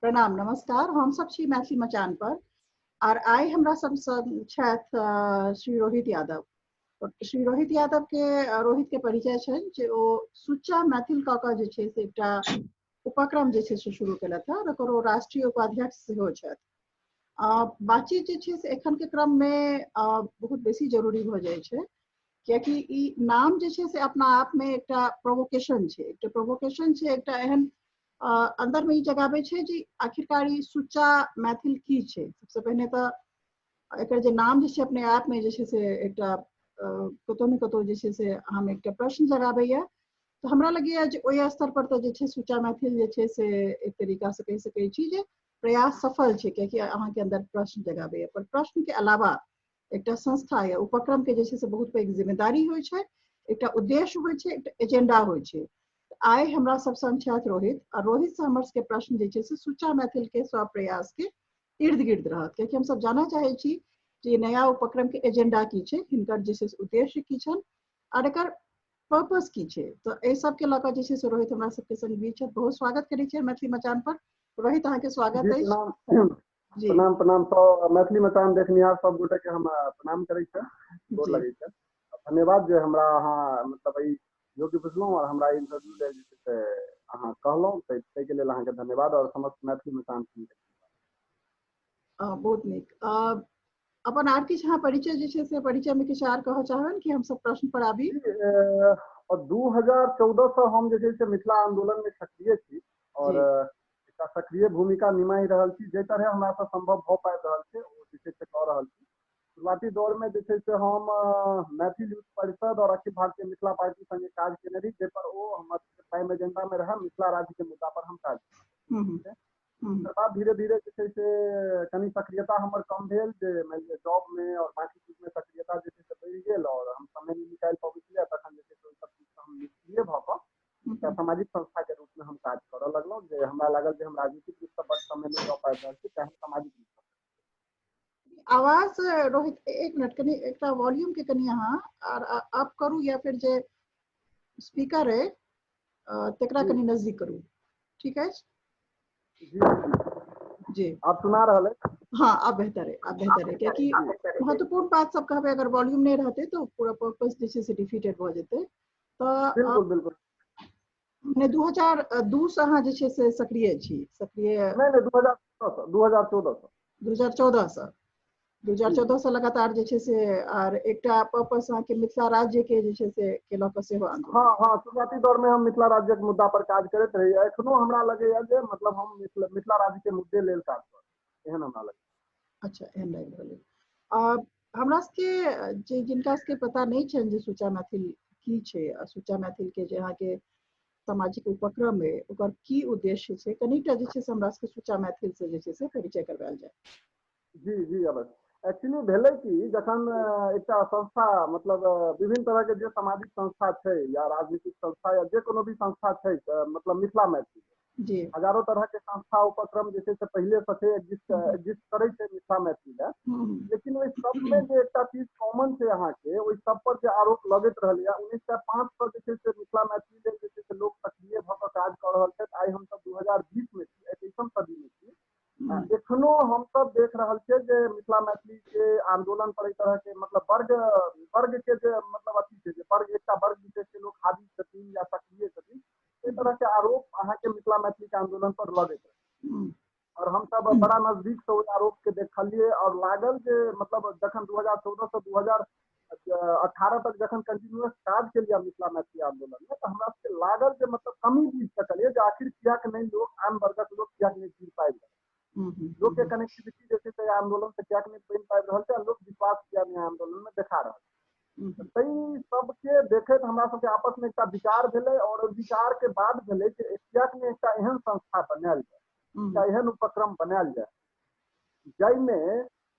प्रणाम नमस्कार। हम सब छी मैथिली मचान पर और आइ हमरा सब संग छथि श्री रोहित यादव। श्री रोहित यादव के रोहित के परिचय छनि जे ओ सुच्चा मैथिल कऽ कऽ जे छै से एकटा उपक्रम जे छै से शुरू केलथि हँ और ओकर ओ राष्ट्रीय उपाध्यक्ष सेहो छथि। बातचीत जे छै से एखन के क्रम में बहुत बेसी जरूरी भऽ जाइ छै, कियाकि ई नाम जे छै से अपना आप में एकटा प्रोवोकेशन छै, एकटा प्रोवोकेशन छै, एकटा एहन अंदर में ई जगाबै छै जे आखिरकार ई सुच्चा मैथिल की छै। सबसे पहिने तऽ एकर जे नाम जे छै अपने आप में जे छै से एकटा कतौ ने कतौ जे छै से हम एकटा प्रश्न जगाबैया। तऽ हमरा लगैया जे ओहि स्तर पर तऽ जे छै सुच्चा मैथिल जे छै से एक तरीका से कहि सकै छी जे प्रयास सफल छै, कियाकि अहाँके अंदर प्रश्न जगाबैया। पर प्रश्न के अलावा एकटा संस्था या उपक्रम के जे छै से बहुत पैघ जिम्मेदारी होइ छै, एकटा उद्देश्य होइ छै, एकटा एजेंडा होइ छै। आइ हमरा सब संग छथि रोहित, आ रोहित से हमर सबके प्रश्न जे छै से सुच्चा मैथिल के सब प्रयास के इर्द गिर्द रहत, कियाकि हम सब जानऽ चाहै छी जे नया उपक्रम के एजेंडा की छै, हिनकर जे छै से उद्देश्य की छनि और एकर पर्पस की छै। तऽ एहि सबके लऽ कऽ जे छै से रोहित हमरा सबके संग बीच छथि। बहुत स्वागत करै छियै मैथिली मचान पर। रोहित, अहाँके स्वागत अछि। जी प्रणाम प्रणाम। सब मैथिली मचान देखनिहार सब गोटे के हम प्रणाम करै छी, गोर लगै छै। धन्यवाद जे हमरा अहाँ मतलब ई योग्य बुझलहुँ और हमरा इंटरव्यू लेल जे छै से अहाँ कहलहुँ, ताहिके लेल अहाँके धन्यवाद और समस्त मैथिली मचान टीम के। बहुत नीक। अपन आर किछु अहाँ परिचय जे छै से परिचय में किछु आर कहऽ चाहबनि कि हमसब प्रश्न पर आबी? 2014 से हम जे छै से मिथिला आंदोलन में सक्रिय छी और एकटा सक्रिय भूमिका निमाहि रहल छी। जाहि तरहे हमरा से संभव भऽ पाबि रहल छै ओ जे छै से कऽ रहल छी। शुरुआती दौर में जे छै से हम मैथिल यूथ परिषद और अखिल भारतीय मिथिला पार्टी संगे काज केने रही, जाहि पर ओ हमर प्राइम एजेंडा में रहै मिथिला राज्य के मुद्दा पर हम काज केने। तकर बाद धीरे धीरे जे छै से कनि सक्रियता हमर कम भेल, जे मानि लिअ जॉब में और बाकी चीज में सक्रियता जे छै से बढ़ि गेल और हम समय नहि निकालि पबै छलियै। तखन जे छै से ओहि सब चीज से हम निष्क्रिय भऽ कऽ एकटा सामाजिक संस्था के रूप में हम काज करऽ लगलहुँ। जे हमरा लागल जे हम राजनीतिक रूप से बड समय नहि दऽ पाबि रहल छी, तें हम सामाजिक रूप से। आवाज रोहित एक मिनट, कनि एकटा वॉल्यूम के कनि अहाँ आर अप करू या फिर जे स्पीकर है तकरा कनि नजदीक करू। ठीक अछि जी जी। आब सुना रहल है? हाँ, अब बेहतर है, अब बेहतर है, क्योंकि महत्वपूर्ण बात सब कहबे अगर वॉल्यूम नहीं रहते तो पूरा पर्पस जे छै से डिफीटेड भऽ जेतै। तऽ बिल्कुल बिल्कुल। मने 2002 से अहाँ जे छै से सक्रिय छी? सक्रिय नहीं नहीं, 2014 से। 2014 से। 2014 से लगातार जे छै से आर एकटा पर्पस अहाँके मिथिला राज्य के जे छै से के लऽ कऽ सेहो आंदोलन। हाँ हाँ, शुरुआती दौर में हम मिथिला राज्यक मुद्दा पर काज करैत रही। एखनो हमरा लगैया जे मतलब हम मिथिला राज्य के मुद्दे लेल काज करब, एहन हमरा लगैया। अच्छा, एहन लागि रहल अछि। हमरा सबके जे जिनका सबके पता नहि छनि जे सुच्चा मैथिल की छै आ सुच्चा मैथिल के जे अहाँके सामाजिक उपक्रम है ओकर की उद्देश्य छै, कनिटा जे छै से हमरा सबके सुच्चा मैथिल से जे छै से परिचय करवायल जाय। जी जी अवश्य। एक्चुअली भेलै कि जखन एकटा संस्था मतलब विभिन्न तरह के जे सामाजिक संस्था छै या राजनीतिक संस्था या जे कोनो भी संस्था छै, मतलब मिथिला मैथिली जी हजारों तरह के संस्था उपक्रम जे छै से पहिले से छै, एग्जिस्ट करै छै मिथिला मैथिली लए। लेकिन ओहि सबमे जे एकटा चीज कॉमन छै अहाँके, ओहि सब पर जे आरोप लगैत रहलैया 1905 से जे छै से मिथिला मैथिली लेल जे छै से लोक सक्रिय भऽ कऽ काज कऽ रहल छथि। आइ हमसब 2020 में छी, 21म सदी में छी, एखनो हमसब देख रहल छियै जे मिथिला मैथिली के आंदोलन पर एहि तरह के मतलब वर्ग वर्ग के जे मतलब अथी छै जे वर्ग एकटा वर्ग विशेष के लोक हावी छथिन या सक्रिय छथिन, एहि तरह के आरोप अहाँके मिथिला मैथिली के आंदोलन पर लगैत रहै। और हमसब बड़ा नजदीक से ओहि आरोप के देखलियै और लागल जे मतलब जखन 2014 से 2018 तक जखन कंटिन्यूअस काज केलियै मिथिला मैथिली आंदोलन में, तऽ हमरा सबके लागल जे मतलब कमी बुझि सकलियै जे आखिर कियाक नहि लोक आन वर्गक लोक कियाक नहि जुड़ि पाबि रहल, लोक के कनेक्टिविटी जे छै से आंदोलन से कियाक नहि बनि पाबि रहल छै आ लोक विश्वास किया नहि आंदोलन में देखा रहल छै। ताहि सबके देखैत हमरा सबके आपस में एकटा विचार भेलै और ओहि विचार के बाद भेलै जे कियाक नहि एकटा एहन संस्था बनायल जाय, एकटा एहन उपक्रम बनायल जाय जाहिमे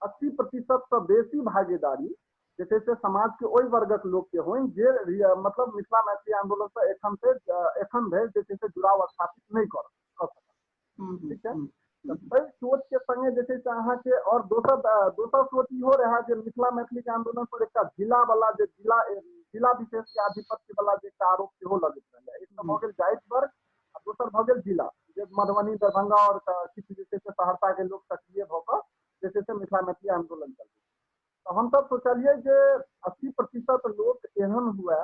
80% से बेसी भागीदारी जे छै से समाज के ओहि वर्गक लोक के होइन जे मतलब मिथिला मैथिली आंदोलन से एखन धरि जे छै से जुड़ाव स्थापित नहि कऽ सकल। ठीक छै, तऽ ताहि सोच के संगे जे छै से अहाँके और दोसर सोच इहो रहै जे मिथिला मैथिली के आंदोलन पर एकटा जिला वाला जे जिला विशेष के आधिपत्य वाला जे एकटा आरोप सेहो लगैत रहलै। एक तऽ भऽ गेल जाति वर्ग आ दोसर भऽ गेल जिला, जे मधुबनी, दरभंगा आओर किछु जे छै से सहरसा के लोक सक्रिय भऽ कऽ जे छै से मिथिला मैथिली आंदोलन चलबै। तऽ हमसब सोचलियै जे 80% लोक एहन हुए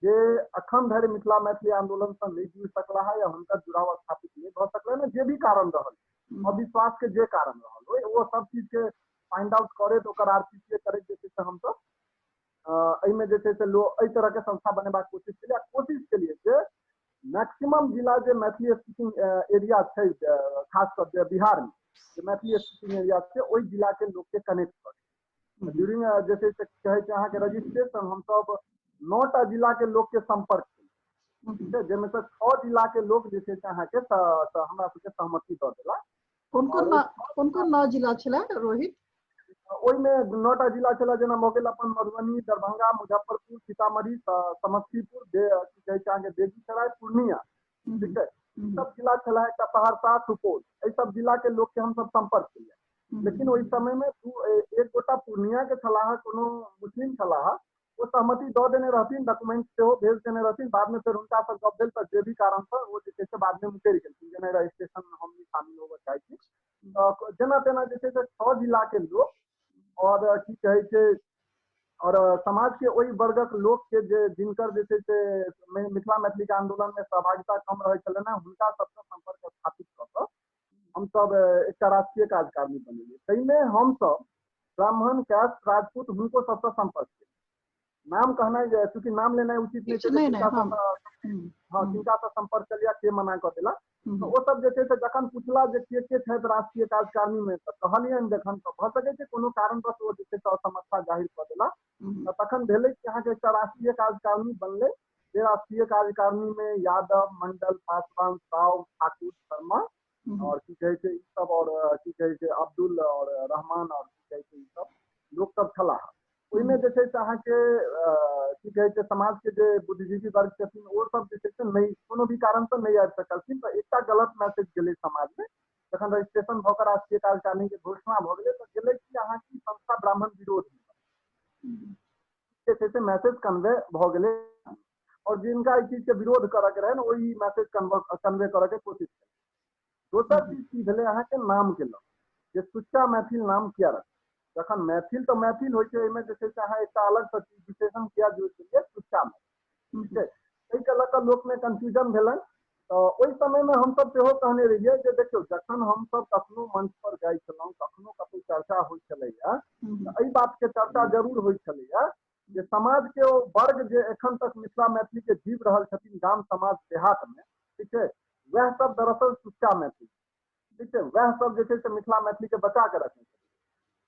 जे अखन धरि मिथिला मैथिली आंदोलन से नहि जुड़ि सकला है या हुनकर जुड़ाव स्थापित नहि भऽ सकलै, जे भी कारण रहल, अविश्वास के जे कारण रहल ओहि ओ सब चीज के फाइंड आउट करैत ओकर आरसीसी करैत जे छै से हमसब एहिमे जे छै से लोग एहि तरह के संस्था बनेबाक कोशिश केलियै। कोशिश केलियै जे मैक्सिमम जिला जे मैथिली स्पीकिंग एरिया छै, खास कऽ बिहार में जे मैथिली स्पीकिंग एरिया छै, ओहि जिला के लोक के कनेक्ट करी। ड्यूरिंग जे छै से कहै छै अहाँके रजिस्ट्रेशन हमसब 9टा जिला के लोक के संपर्क केलियै, ठीक छै, जाहिमे से 6 जिला के लोक जे छै से अहाँके हमरा सबके सहमति दऽ देला। कोन कोन 9 जिला छलै रोहित? ओहिमे 9टा जिला छलै, जेना भऽ गेल अपन मधुबनी, दरभंगा, मुजफ्फरपुर, सीतामढ़ी, समस्तीपुर, की कहै छै अहाँके बेगूसराय, पूर्णिया, ठीक छै, सब जिला छलै, एकटा सहरसा, सुपौल, एहि सब जिला के लोक के हमसब संपर्क केलियै। लेकिन ओहि समय में एक गोटा पूर्णिया के छलाह, कोनो मुस्लिम छलाह, ओ सहमति दऽ देने रहथिन, डॉक्यूमेंट सेहो भेज देने रहथिन। बाद में फेर हुनका से गप भेल तऽ जे भी कारण से ओ जे छै से बाद में मुकरि गेलखिन जे नहि रजिस्ट्रेशन में हम नहि शामिल होबऽ चाहै छी। तऽ जेना तेना जे छै से 6 जिला के लोक और की कहै छै और समाज के ओहि वर्गक लोक के जे जिनकर जे छै से मिथिला मैथिली के आंदोलन में सहभागिता कम रहै छलनि हेँ, हुनका सबसँ संपर्क स्थापित कऽ कऽ हमसब एकटा राष्ट्रीय कार्यकारिणी बनेलियै। ताहिमे हमसब ब्राह्मण, कायस्थ, राजपूत हुनको सबसँ संपर्क केलियै। नाम कहनाइ जे चूँकि नाम लेनाइ उचित नहि छै, हँ, किनका से संपर्क केलियै, के मना कऽ देला, तऽ ओ सब जे छै से जखन पुछला जे के के छथि राष्ट्रीय कार्यकारिणी में, तऽ कहलियनि जखन, तऽ भऽ सकै छै कोनो कारणवश ओ जे छै से असमर्थता जाहिर कऽ देला। तऽ तखन भेलै कि अहाँके एकटा राष्ट्रीय कार्यकारिणी बनलै, जे राष्ट्रीय कार्यकारिणी में यादव, मंडल, पासवान, साव, ठाकुर, शर्मा और की कहै छै ई सब और की कहै छै अब्दुल और रहमान और की कहै छै ई सब लोक सब छलाह। ओहिमे जे छै से अहाँके की कहै छै समाज के जे बुद्धिजीवी वर्ग छथिन ओ सब जे छै से नहि कोनो भी कारण से नहि आबि सकलखिन। तऽ एकटा गलत मैसेज गेलै समाज में, जखन रजिस्ट्रेशन भऽ कऽ राष्ट्रीय कार्यकारिणी के घोषणा भऽ गेलै तऽ गेलै कि अहाँके संस्था ब्राह्मण विरोध में जे छै से मैसेज कन्वे भऽ गेलै और जिनका एहि चीज के विरोध करऽ के रहै ओहि मैसेज कन्वे करऽ के कोशिश केलकै। दोसर चीज की भेलै अहाँके नाम के लऽ जे सुच्चा मैथिल नाम किया रखै, जखन मैथिल तऽ मैथिल होइ छै, एहिमे जे छै से अहाँ एकटा अलग सँ चीज विशेषण किया जोड़ि देलियै सुच्चा मैथिल, ठीक छै, एहिके लऽ कऽ लोकमे कन्फ्यूजन भेलनि। तऽ ओहि समयमे हमसब सेहो कहने रहियै जे देखियौ जखन हमसब कखनो मंच पर जाइ छलहुँ, कखनो कतहु चर्चा होइ छलैया, तऽ एहि बात के चर्चा जरूर होइ छलैया जे समाज के ओ वर्ग जे एखन तक मिथिला मैथिली के जीव रहल छथिन गाम समाज देहात में, ठीक छै, वएह सब दरअसल सुच्चा मैथिली, ठीक छै, वएह सब जे छै से मिथिला मैथिली के बचा के रखने छथिन।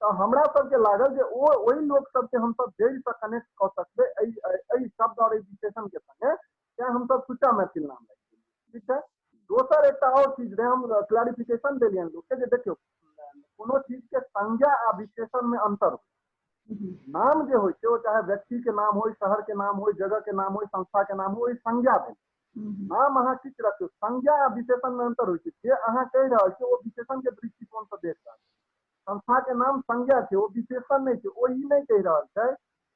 तऽ हमरा सबके लागल जे ओ ओहि लोक सबके हमसब जड़ि से कनेक्ट कऽ सकबै एहि शब्द और एहि विशेषण के संगे, तें हमसब सुच्चा मैथिल नाम राखि देलियै, ठीक छै। दोसर एकटा और चीज रहै, हम क्लैरिफिकेशन देलियनि लोकके जे देखियौ कोनो चीज के संज्ञा आ विशेषण में अंतर होइ, नाम जे होइ छै ओ चाहे व्यक्ति के नाम होइ, शहर के नाम होइ, जगह के नाम होइ, संस्था के नाम होइ, संज्ञा भेल। नाम अहाँ किछु रखियौ, संज्ञा आ विशेषण में अंतर होइ छै। जे अहाँ कहि रहल छियै ओ विशेषण के दृष्टिकोण से देख रहल छै। संस्था के नाम संज्ञा छै, ओ विशेषण नहि छै। ओ ई नहि कहि रहल छै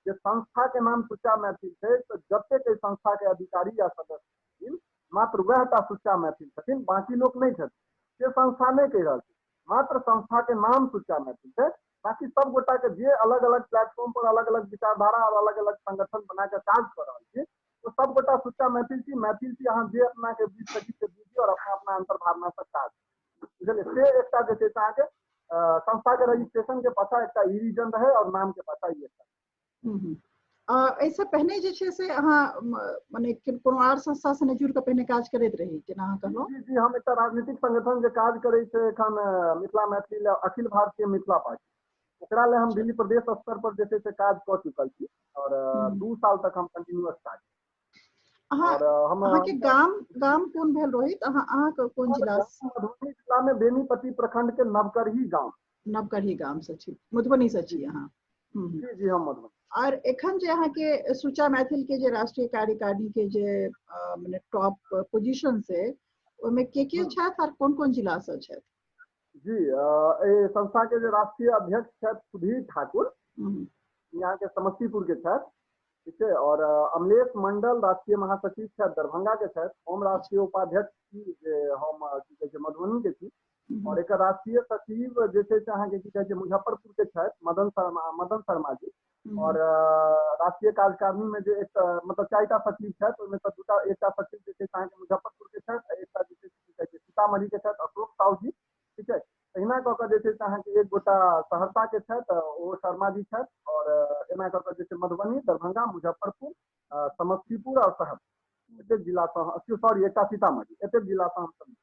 जे संस्था के नाम सुच्चा मैथिल छै तऽ जतेक एहि संस्था के अधिकारी या सदस्य छथिन मात्र वएह टा सुच्चा मैथिल छथिन, बाकी लोक नहि छथिन। से संस्था नहि कहि रहल छै, मात्र संस्था के नाम सुच्चा मैथिल छै, बाकी सब गोटा के जे अलग अलग प्लेटफॉर्म पर अलग अलग विचारधारा और अलग अलग संगठन बना के काज कऽ रहल छी ओ सब गोटा सुच्चा मैथिल छी। मैथिल छी अहाँ जे अपना के बुझि सकी से बुझी और अपना अपना अंतर्भावना से काज, बुझलियै। से एकटा जे छै से अहाँके संस्था के रजिस्ट्रेशन के पाछा एकटा ई रीजन रहै और नाम के पाछा ई एकटा। एहिसँ पहिने जे छै से अहाँ मने कोनो आर संस्था से जुड़ि कऽ पहिने काज करैत रही जेना अहाँ कहलहुँ? जी जी, हम एकटा राजनीतिक संगठन जे काज करै छै एखन मिथिला मैथिली लए, अखिल भारतीय मिथिला पार्टी, ओकरा लए हम दिल्ली प्रदेश स्तर पर जे छै से काज कऽ चुकल छी और 2 साल तक हम कंटिन्यूअस काज। अहाँके गाम गाम कोन भेल रोहित? अहाँके कोन जिला? मधुबनी जिला में बेनीपट्टी प्रखंड के नवकरही गाम। नवकरही गाम से छी, मधुबनी से छी अहाँ? जी जी, हम मधुबनी। और एखन जे अहाँके सुच्चा मैथिल के जे राष्ट्रीय कार्यकारिणी के जे मने टॉप पोजीशन से ओहिमे के छथि और कोन कोन जिला से छथि? जी, एहि संस्था के जे राष्ट्रीय अध्यक्ष छथि सुधीर ठाकुर, यहाँ के समस्तीपुर के छथि। ठीक छै। और अमलेश मंडल राष्ट्रीय महासचिव छथि, दरभंगा के छथि। हम राष्ट्रीय उपाध्यक्ष छी, जे हम की कहै छै मधुबनी के छी। और एकर राष्ट्रीय सचिव जे छै से अहाँके की कहै छै मुजफ्फरपुर के छथि, मदन शर्मा जी। और राष्ट्रीय कार्यकारिणी में जे एक मतलब 4टा सचिव छथि, ओहिमे सँ 2टा, एकटा सचिव जे छै से अहाँके मुजफ्फरपुर के छथि, एकटा जे छै की कहै छै सीतामढ़ी के छथि, अशोक साहू जी, ठीक छै। तहिना कऽ कऽ जे छै से अहाँके एक गोटा सहरसा के छथि, ओ शर्मा जी छथि। और एना कऽ कऽ जे छै मधुबनी, दरभंगा, मुजफ्फरपुर, समस्तीपुर और सहरसा, एतेक जिलासँ, सॉरी एकटा सीतामढ़ी, एतेक जिलासँ हमसब।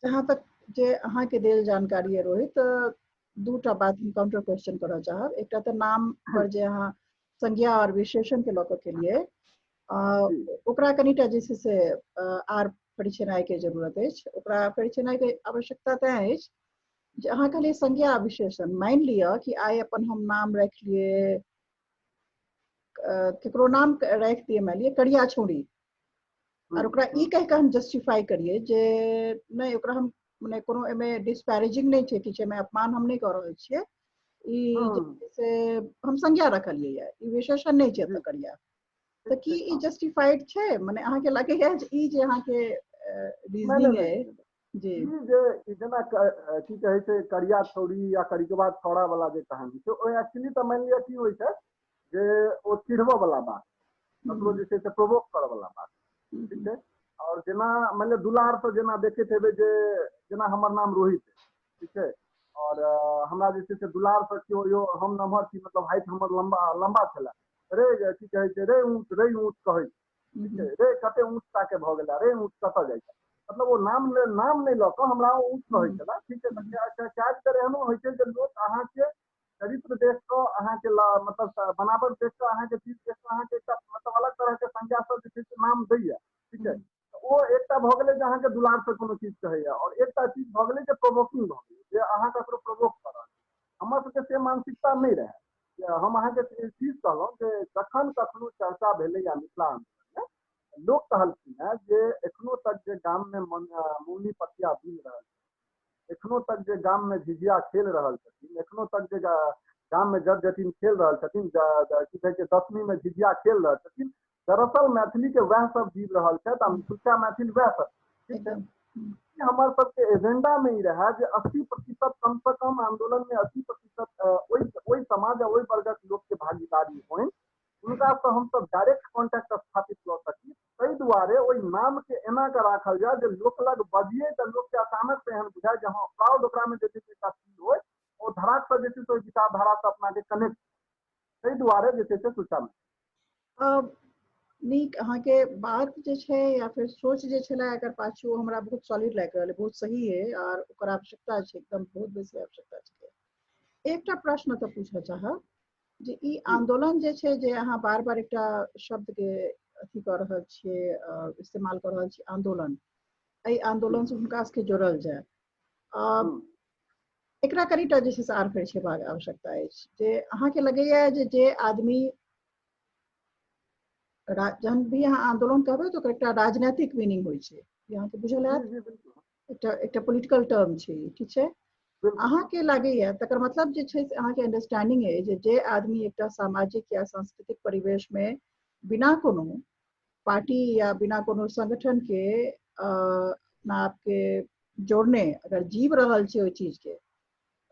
जहाँ तक जे अहाँके देल जानकारी है रोहित, 2टा बात हम काउंटर क्वेश्चन करऽ चाहब। एकटा तऽ नाम पर जे अहाँ संज्ञा और विशेषण के लऽ कऽ केलिए, ओकरा कनिटा जे छै से आर फरिछेनाइ के जरूरत अछि। ओकरा फरिछेनाइ के आवश्यकता तैं अछि जे अहाँ कहलियै संज्ञा विशेषण। मानि लिअ कि आइ अपन हम नाम राखि लियै, केकरो नाम राखि दियै, मानि लिअ करिया छौड़ी, और ओकरा ई कहि कऽ हम जस्टिफाई करियै जे नहि, ओकरा हम मने कोनो एहिमे डिस्पैरेजिंग नहि छै, किछु एहिमे अपमान हम नहि कऽ रहल छियै, ई से हम संज्ञा रखलियै ये, ई विशेषण नहि छै एतऽ करिया। तऽ की ई जस्टिफाइड छै? मने अहाँके लगैया जे ई जे अहाँके रीजनिंग है जी, ई जे जेना की कहै छै करिया छौड़ी या करिकबा छौड़ा वाला जे कहानी छै, ओ एक्चुअली तऽ मानि लिअ की होइ छै जे ओ चिढ़बऽ वाला बात, ककरो जे छै से प्रोवोक करऽ वाला बात, ठीक छै। और जेना मानि लिअ दुलार से जेना देखैत हेबै जे जेना हमर नाम रोहित है, ठीक छै, और हमरा जे छै से दुलार से केओ यो हम नमहर छी, मतलब हाइट हमर लम्बा लम्बा छलै, रे की कहै छै रे ऊँच कहै छै, ठीक छै, रे कते ऊँच ताके भऽ गेला, रे ऊँच कतऽ जाइ छै, मतलब ओ नाम नहि लऽ कऽ हमरा ऊँच कहै छलै, ठीक छै। तऽ काज तर एहनो होइ छै जे लोक अहाँके चरित्र देख कऽ, अहाँके मतलब बनावट देख कऽ, अहाँके चीज देख कऽ अहाँके एकटा मतलब अलग तरहके संज्ञा सब जे छै से नाम दैया, ठीक छै। ओ एकटा भऽ गेलै जे अहाँके दुलार से कोनो चीज कहैया, और एकटा चीज भऽ गेलै जे प्रोवोकिंग भऽ गेलै, जे अहाँ ककरो प्रोवोक कऽ रहल। हमर सबके से मानसिकता नहि रहै। हम अहाँके चीज कहलहुँ जे जखन कखनो चर्चा भेलैया मिथिला आन्दोलनमे, लोक कहलखिन हेँ जे एखनो तक जे गाममे मौनी पथिया बुनि रहल छै, एखनो तक जे गाममे झिझिया खेल रहल छथिन, एखनो तक जे गाममे जट जटिन खेल रहल छथिन, की कहै छै दशमीमे झिझिया खेल रहल छथिन, दरअसल मैथिली के वएह सब जीव रहल छथि आ सुच्चा मैथिल वएह सब, ठीक छै। हमर सबके एजेंडा में ई रहै जे 80% कम से कम आंदोलन में 80% ओहि समाज आ ओहि वर्गक लोक के भागीदारी होइन, हुनका से हमसब डायरेक्ट कॉन्टैक्ट स्थापित कऽ सकी। ताहि दुआरे ओहि नाम के एना कऽ राखल जाय जे लोक लग बजियै तऽ लोक के अचानक से एहन बुझाय जे हँ प्राउड ओकरा में जे छै से एकटा फील होय, ओ धराक से जे छै से ओहि विचारधारा से अपना के कनेक्ट, ताहि दुआरे जे छै से सुच्चा। नीक अहाँके बात जे छै या फिर सोच जे छलै एकर पाछू हमरा बहुत सॉलिड लागि रहल है, बहुत सही है और ओकर आवश्यकता छै, एकदम बहुत बेसी आवश्यकता छै। एकटा प्रश्न तऽ पूछऽ चाहब जे ई आंदोलन जे छै, जे अहाँ बार बार एकटा शब्द के अथी कऽ रहल छियै, इस्तेमाल कऽ रहल छी आंदोलन, एहि आंदोलन से हुनका सबके जोड़ल जाय, एकरा कनिटा जे छै से आर फरिछेबाक आवश्यकता अछि। जे अहाँके लगैया जे जे आदमी जहन भी अहाँ आंदोलन कहबै तऽ ओकर एकटा राजनैतिक मीनिंग होइ छै, अहाँके बुझल हैत, एकटा एकटा पोलिटिकल टर्म छै, ठीक छै। अहाँके लागैया तकर मतलब जे छै से अहाँके अंडरस्टैंडिंग अइ जे जे आदमी एकटा सामाजिक या सांस्कृतिक परिवेश में बिना कोनो पार्टी या बिना कोनो संगठन के अपना आपके जोड़ने अगर जीव रहल छै, ओहि चीज के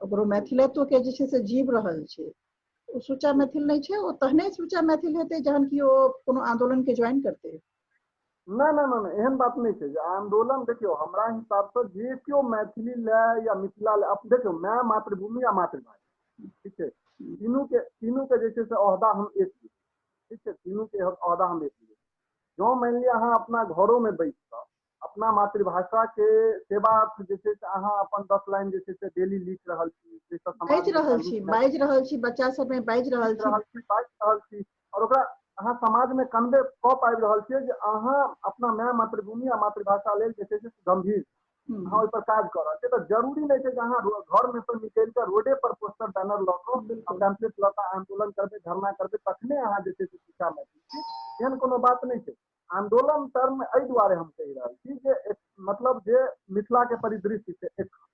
ओकरो मैथिलत्व के जे छै से जीव रहल छै, ओ सुच्चा मैथिल नहि छै। ओ तहने सुच्चा मैथिल हेतै जहन कि ओ कोनो आंदोलन के ज्वाइन करतै। नहि नहि नहि, एहन बात नहि छै जे आंदोलन, देखियौ हमरा हिसाबसँ जे केओ मैथिली लए या मिथिला लए, देखियौ माय मातृभूमि आ मातृभाषा, ठीक छै, तीनू के जे छै से ओहदा हम एक दियै, ठीक छै, तीनू के ओहदा हम एक दियै। जँ मानि लिअ अहाँ अपना घरोमे बैस कऽ अपना मातृभाषा के सेवा जे छै से अहाँ अपन 10 लाइन जे छै से डेली लिख रहल छी, बाजि रहल छी, बाजि रहल छी, बच्चा सबमे बाजि रहल छी, बाजि रहल छी, और ओकरा अहाँ समाज में कन्वे कऽ पाबि रहल छियै जे अहाँ अपना माय मातृभूमि आ मातृभाषा लेल जे छै से गंभीर अहाँ ओहि पर काज कऽ रहल छियै, तऽ जरूरी नहि छै जे अहाँ घर में से निकलि कऽ रोडे पर पोस्टर बैनर लऽ कऽ पैम्पलेट लऽ कऽ आंदोलन करबै, धरना करबै, तखने अहाँ जे छै से शिक्षा मैथिल छी, एहन कोनो बात नहि छै। आंदोलन टर्म एहि दुआरे हम कहि रहल छी जे मतलब जे मिथिला के परिदृश्य छै एखन,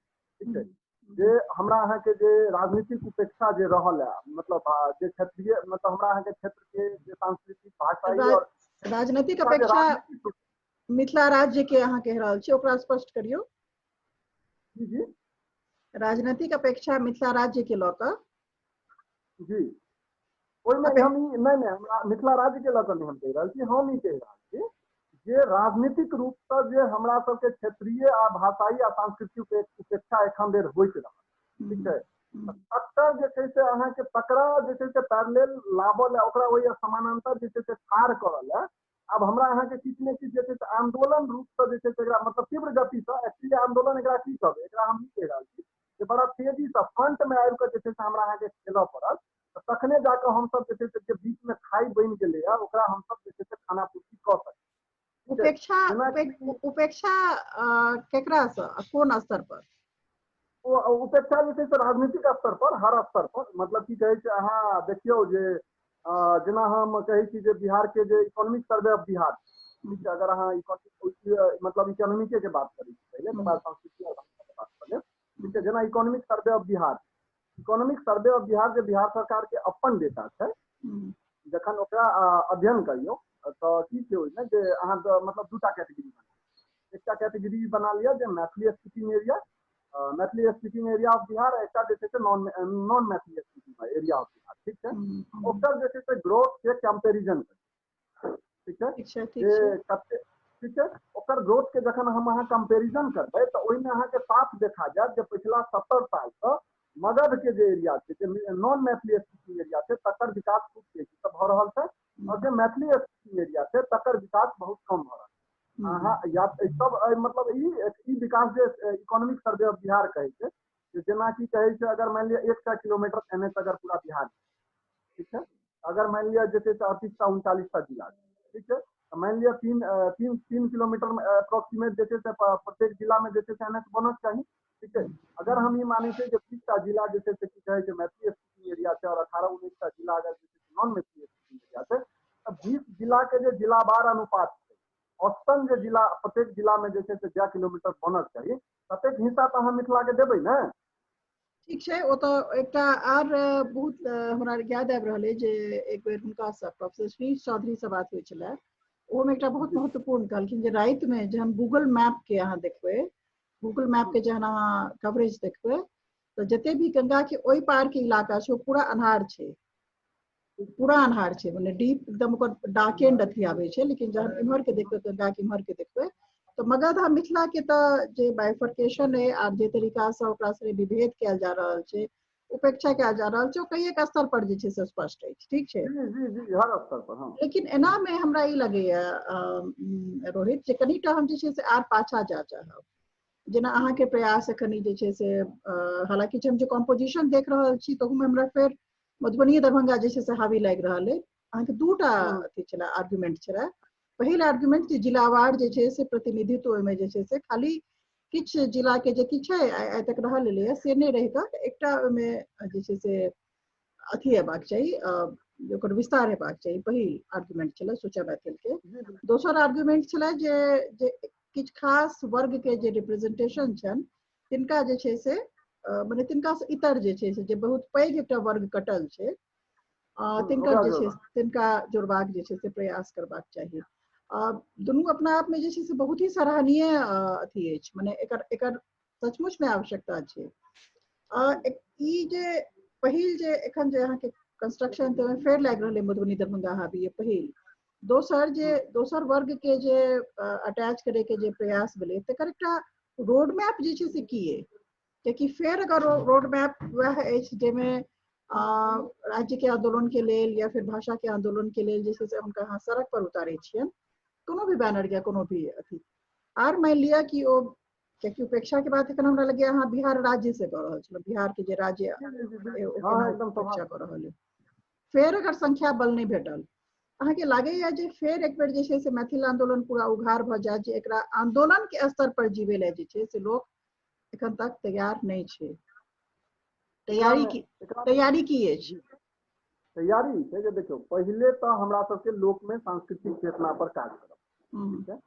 ठीक छै, जे हमरा अहाँके जे राजनीतिक उपेक्षा जे रहल है, मतलब जे क्षेत्रीय, मतलब हमरा अहाँके क्षेत्र के जे सांस्कृतिक भाषाई और राजनीतिक अपेक्षा मिथिला राज्य के अहाँ कहि रहल छी, ओकरा स्पष्ट करियौ। जी जी, राजनीतिक अपेक्षा मिथिला राज्य के लऽ कऽ। जी, ओहिमे हम नहि नहि हमरा मिथिला राज्य के लऽ कऽ नहि हम कहि रहल छी, हम ई कहि रहल छी जे राजनीतिक रूपसँ जे हमरा सबके क्षेत्रीय आ भाषाई आ सांस्कृतिक उपेक्षा एखन धरि होइत रहल, ठीक छै, तकर जे छै से अहाँके तकरा जे छै से पैरेलल लाबऽ लए, ओकरा ओहि समानान्तर जे छै से ठाढ़ करऽ लए आब हमरा अहाँके किछु ने किछु जे छै से आन्दोलन रूपसँ जे छै से एकरा मतलब तीव्र गतिसँ एक्चुअली आन्दोलन एकरा की कहबै, एकरा हम ई कहि रहल छी जे बड़ा तेजीसँ फ्रंटमे आबि कऽ जे छै से हमरा अहाँके खेलऽ पड़त, तऽ तखने जाकऽ हमसब जे छै से जे बीचमे खाइ बनि गेलैए ओकरा हमसब जे छै से खानापूर्ति कऽ सकै। उपेक्षा उपेक्षा केकरासँ, कोन स्तर पर? ओ उपेक्षा जे छै से राजनीतिक स्तर पर, हर स्तर पर, मतलब की कहै छै अहाँ देखियौ जे जेना हम कहै छी जे बिहार के जे इकोनॉमिक सर्वे ऑफ बिहार, ठीक छै, अगर अहाँ मतलब इकोनॉमिके के बात करै छी पहिले, तकर बाद संस्कृति और भाषा के बात करै, ठीक छै, जेना economic survey of Bihar, economic survey of Bihar जे बिहार सरकार के अपन डेटा छै, जखन ओकरा अध्ययन करियौ तऽ की छै ओहिमे जे अहाँ मतलब दूटा कैटेगरी बना, एकटा कैटेगरी बना लिअ जे Maithili speaking area, Maithili speaking area of Bihar, एकटा जे छै से non Maithili speaking area of Bihar, ठीक छै, ओकर जे छै से ग्रोथ के कंपैरिजन करियौ, ठीक छै, जे कते, ठीक छै, ओकर ग्रोथ के जखन हम अहाँ कंपैरिजन करबै तऽ ओहिमे अहाँके साफ देखा जायत जे पछिला 70 सालसँ मगध के जे एरिया छै, जे नॉन मैथिली स्पीकिंग एरिया छै, तकर विकास खूब तेजीसँ भऽ रहल छै, और जे मैथिली स्पीकिंग एरिया छै तकर विकास बहुत कम भऽ रहल छै। अहाँ या सब मतलब ई विकास जे इकोनॉमिक सर्वे ऑफ बिहार कहै छै, जे जेनाकि कहै छै अगर मानि लिअ 100 किलोमीटर एन एच अगर पूरा बिहार, ठीक छै, अगर मानि लिअ जे छै से 38टा 39टा जिला छै, ठीक छै, तऽ मानि लिअ 3 किलोमीटर अप्रोक्सीमेट जे छै से प्रत्येक जिलामे जे छै से एन एच बनक चाही, ठीक छै। अगर हम ई मानै छियै जे 20टा जिला जे छै से की कहै छै मैथिली स्पीकिंग एरिया छै और 18-19टा जिला अगर जे छै नॉन मैथिली स्पीकिंग एरिया छै, तऽ 20 जिला के जे जिलावार अनुपात छै, औसतन जे जिला प्रत्येक जिला में जे छै से 1 किलोमीटर बनक चाही, ततेक हिस्सा तऽ अहाँ मिथिला के देबै ने। ठीक छै, ओ तऽ एकटा आर बहुत हमरा याद आबि रहल अइ जे एक बेर हुनकासँ प्रोफेसर श्री चौधरी से बात होइ छलै, ओहोमे एकटा बहुत महत्वपूर्ण कहलखिन जे रातिमे जहन गूगल मैप के अहाँ देखबै, गूगल मैप के जहन अहाँ कवरेज देखबै तऽ जते भी गंगा के ओहि पार के इलाका छै ओ पूरा अन्हार छै, पूरा अन्हार छै, मने डीप एकदम ओकर डार्क एंड अथी आबै छै। लेकिन जहन इम्हर के देखबै, गंगा के इम्हर के देखबै, तऽ मगध आ मिथिला के तऽ जे बाइफर्केशन अइ आर जे तरीकासँ ओकरा से विभेद कयल जा रहल छै, उपेक्षा कयल जा रहल छै, ओ कईएक स्तर पर जे छै से स्पष्ट अछि। ठीक छै, जी जी जी, हर स्तर पर। हँ, लेकिन एना मे हमरा ई लगैया रोहित जे कनिटा हम जे छै से आर पाछा जा चाहब, जेना अहाँके प्रयास एखन जे छै से, हालांकि हम जे कॉम्पोजिशन देख रहल छी तहूमे हमरा फेर मधुबनी दरभंगा जे छै से हावी लागि रहल अइ। अहाँके दूटा अथी छलै, आर्ग्यूमेंट छलै। पहिल आर्ग्यूमेंट जे जिलावार जे छै से प्रतिनिधित्व ओहिमे जे छै से खाली किछु जिला के जे किछु छै आइ तक रहल एलैए से नहि रहि कऽ एकटा ओहिमे जे छै से अथी हेबाक चाही, ओकर विस्तार हेबाक चाही, पहिल आर्ग्यूमेंट छलै सुचा मैथिल के। दोसर आर्ग्यूमेंट छलै जे जे किछु खास वर्ग के जे रिप्रेजेंटेशन छनि तिनका जे छै से मने तिनका से इतर जे छै से जे बहुत पैघ एकटा वर्ग कटल छै तिनकर जे छै तिनका जोड़बाक जे छै से प्रयास करबाक चाही। दुनू अपना आप में जे छै से बहुत ही सराहनीय अथी अछि, मने एकर एकर सचमुच में आवश्यकता छै। ई जे पहिल जे एखन जे अहाँके कंस्ट्रक्शन तऽ फेर लागि रहल है मधुबनी दरभंगा हाबी पहिल, दोसर जे दोसर वर्ग के जे अटैच करे के जे प्रयास भेलै तकर एकटा रोड मैप जे छै से की अइ, कियाकि फेर अगर रोड मैप वएह अछि जाहिमे राज्य के आंदोलन के लेल या फिर भाषा के आंदोलन के लेल जे छै से हुनका अहाँ सड़क पर उतारै छियनि कोनो भी बैनर या कोनो भी अथी, आर मानि लिअ कि ओ कियाकि उपेक्षा के बात एखन हमरा लगैया अहाँ बिहार राज्य से कऽ रहल छलहुँ, बिहार के जे राज्य उपेक्षा कऽ रहल अइ, फेर अगर संख्या बल नहि भेटल, अहाँके लागैया जे फेर एक बेर जे छै से मैथिल आंदोलन पूरा उघार भऽ जायत, जे एकरा आंदोलन के स्तर पर जीवे लए जे छै से लोक एखन तक तैयार नहि छै? तैयारी की तैयारी की अछि? तैयारी छै जे देखियौ, पहिले तऽ हमरा सबके लोक में सांस्कृतिक चेतना पर काज करब, ठीक छै।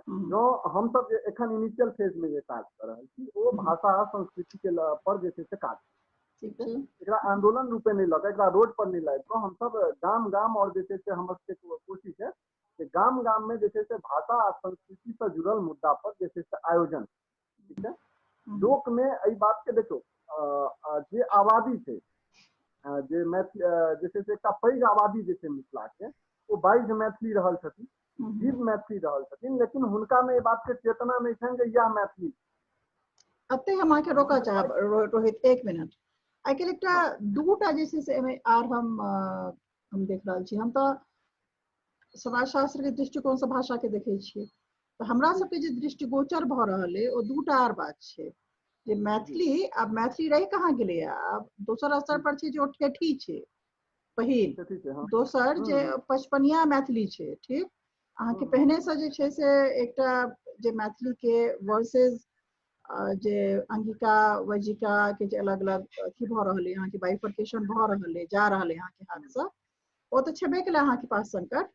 जँ हमसब जे एखन इनिशियल फेज मे जे काज कऽ रहल छी ओ भाषा आ संस्कृति के पर जे छै से काज, ठीक छै। एकरा आंदोलन रूपे नहि लऽ कऽ, एकरा रोड पर नहि लाबि कऽ हमसब गाम गाम और जे छै से हमर सबके कोशिश है जे गाम गाम मे जे छै से भाषा आ संस्कृति से जुड़ल मुद्दा पर जे छै से आयोजन, ठीक छै। लोक मे एहि बात के देखियौ, जे आबादी छै, जे मैथिली जे छै से एकटा पैघ आबादी जे छै मिथिला के, ओ बाजि मैथिली रहल छथिन, जीव मैथिली रहल छथिन, लेकिन हुनका मे एहि बात के चेतना नहि छनि जे इएह मैथिली। एते हम अहाँके रोकऽ चाहब रोहित, एक मिनट। आइ काल्हि एकटा दूटा जे छै से एहिमे आर हम देख रहल छी। हम तऽ समाजशास्त्र के दृष्टिकोण से भाषा के देखै छियै, तऽ हमरा सबके जे दृष्टिगोचर भऽ रहल अइ ओ दूटा आर बात छै जे मैथिली आब मैथिली रहि कहाँ गेलैया, आब दोसर स्तर पर छै जे ओ ठेठी छै पहिल, दोसर जे पचपनिया मैथिली छै, ठीक। अहाँके पहिने से जे छै से एकटा जे मैथिली के वर्सेस जे अंगिका वजिका के जे अलग अलग अथी भऽ रहल अइ, अहाँके बाइफर्केशन भऽ रहल अइ, जा रहल अइ अहाँके हाथसँ, ओ तऽ छेबे केलै अहाँके पास संकट।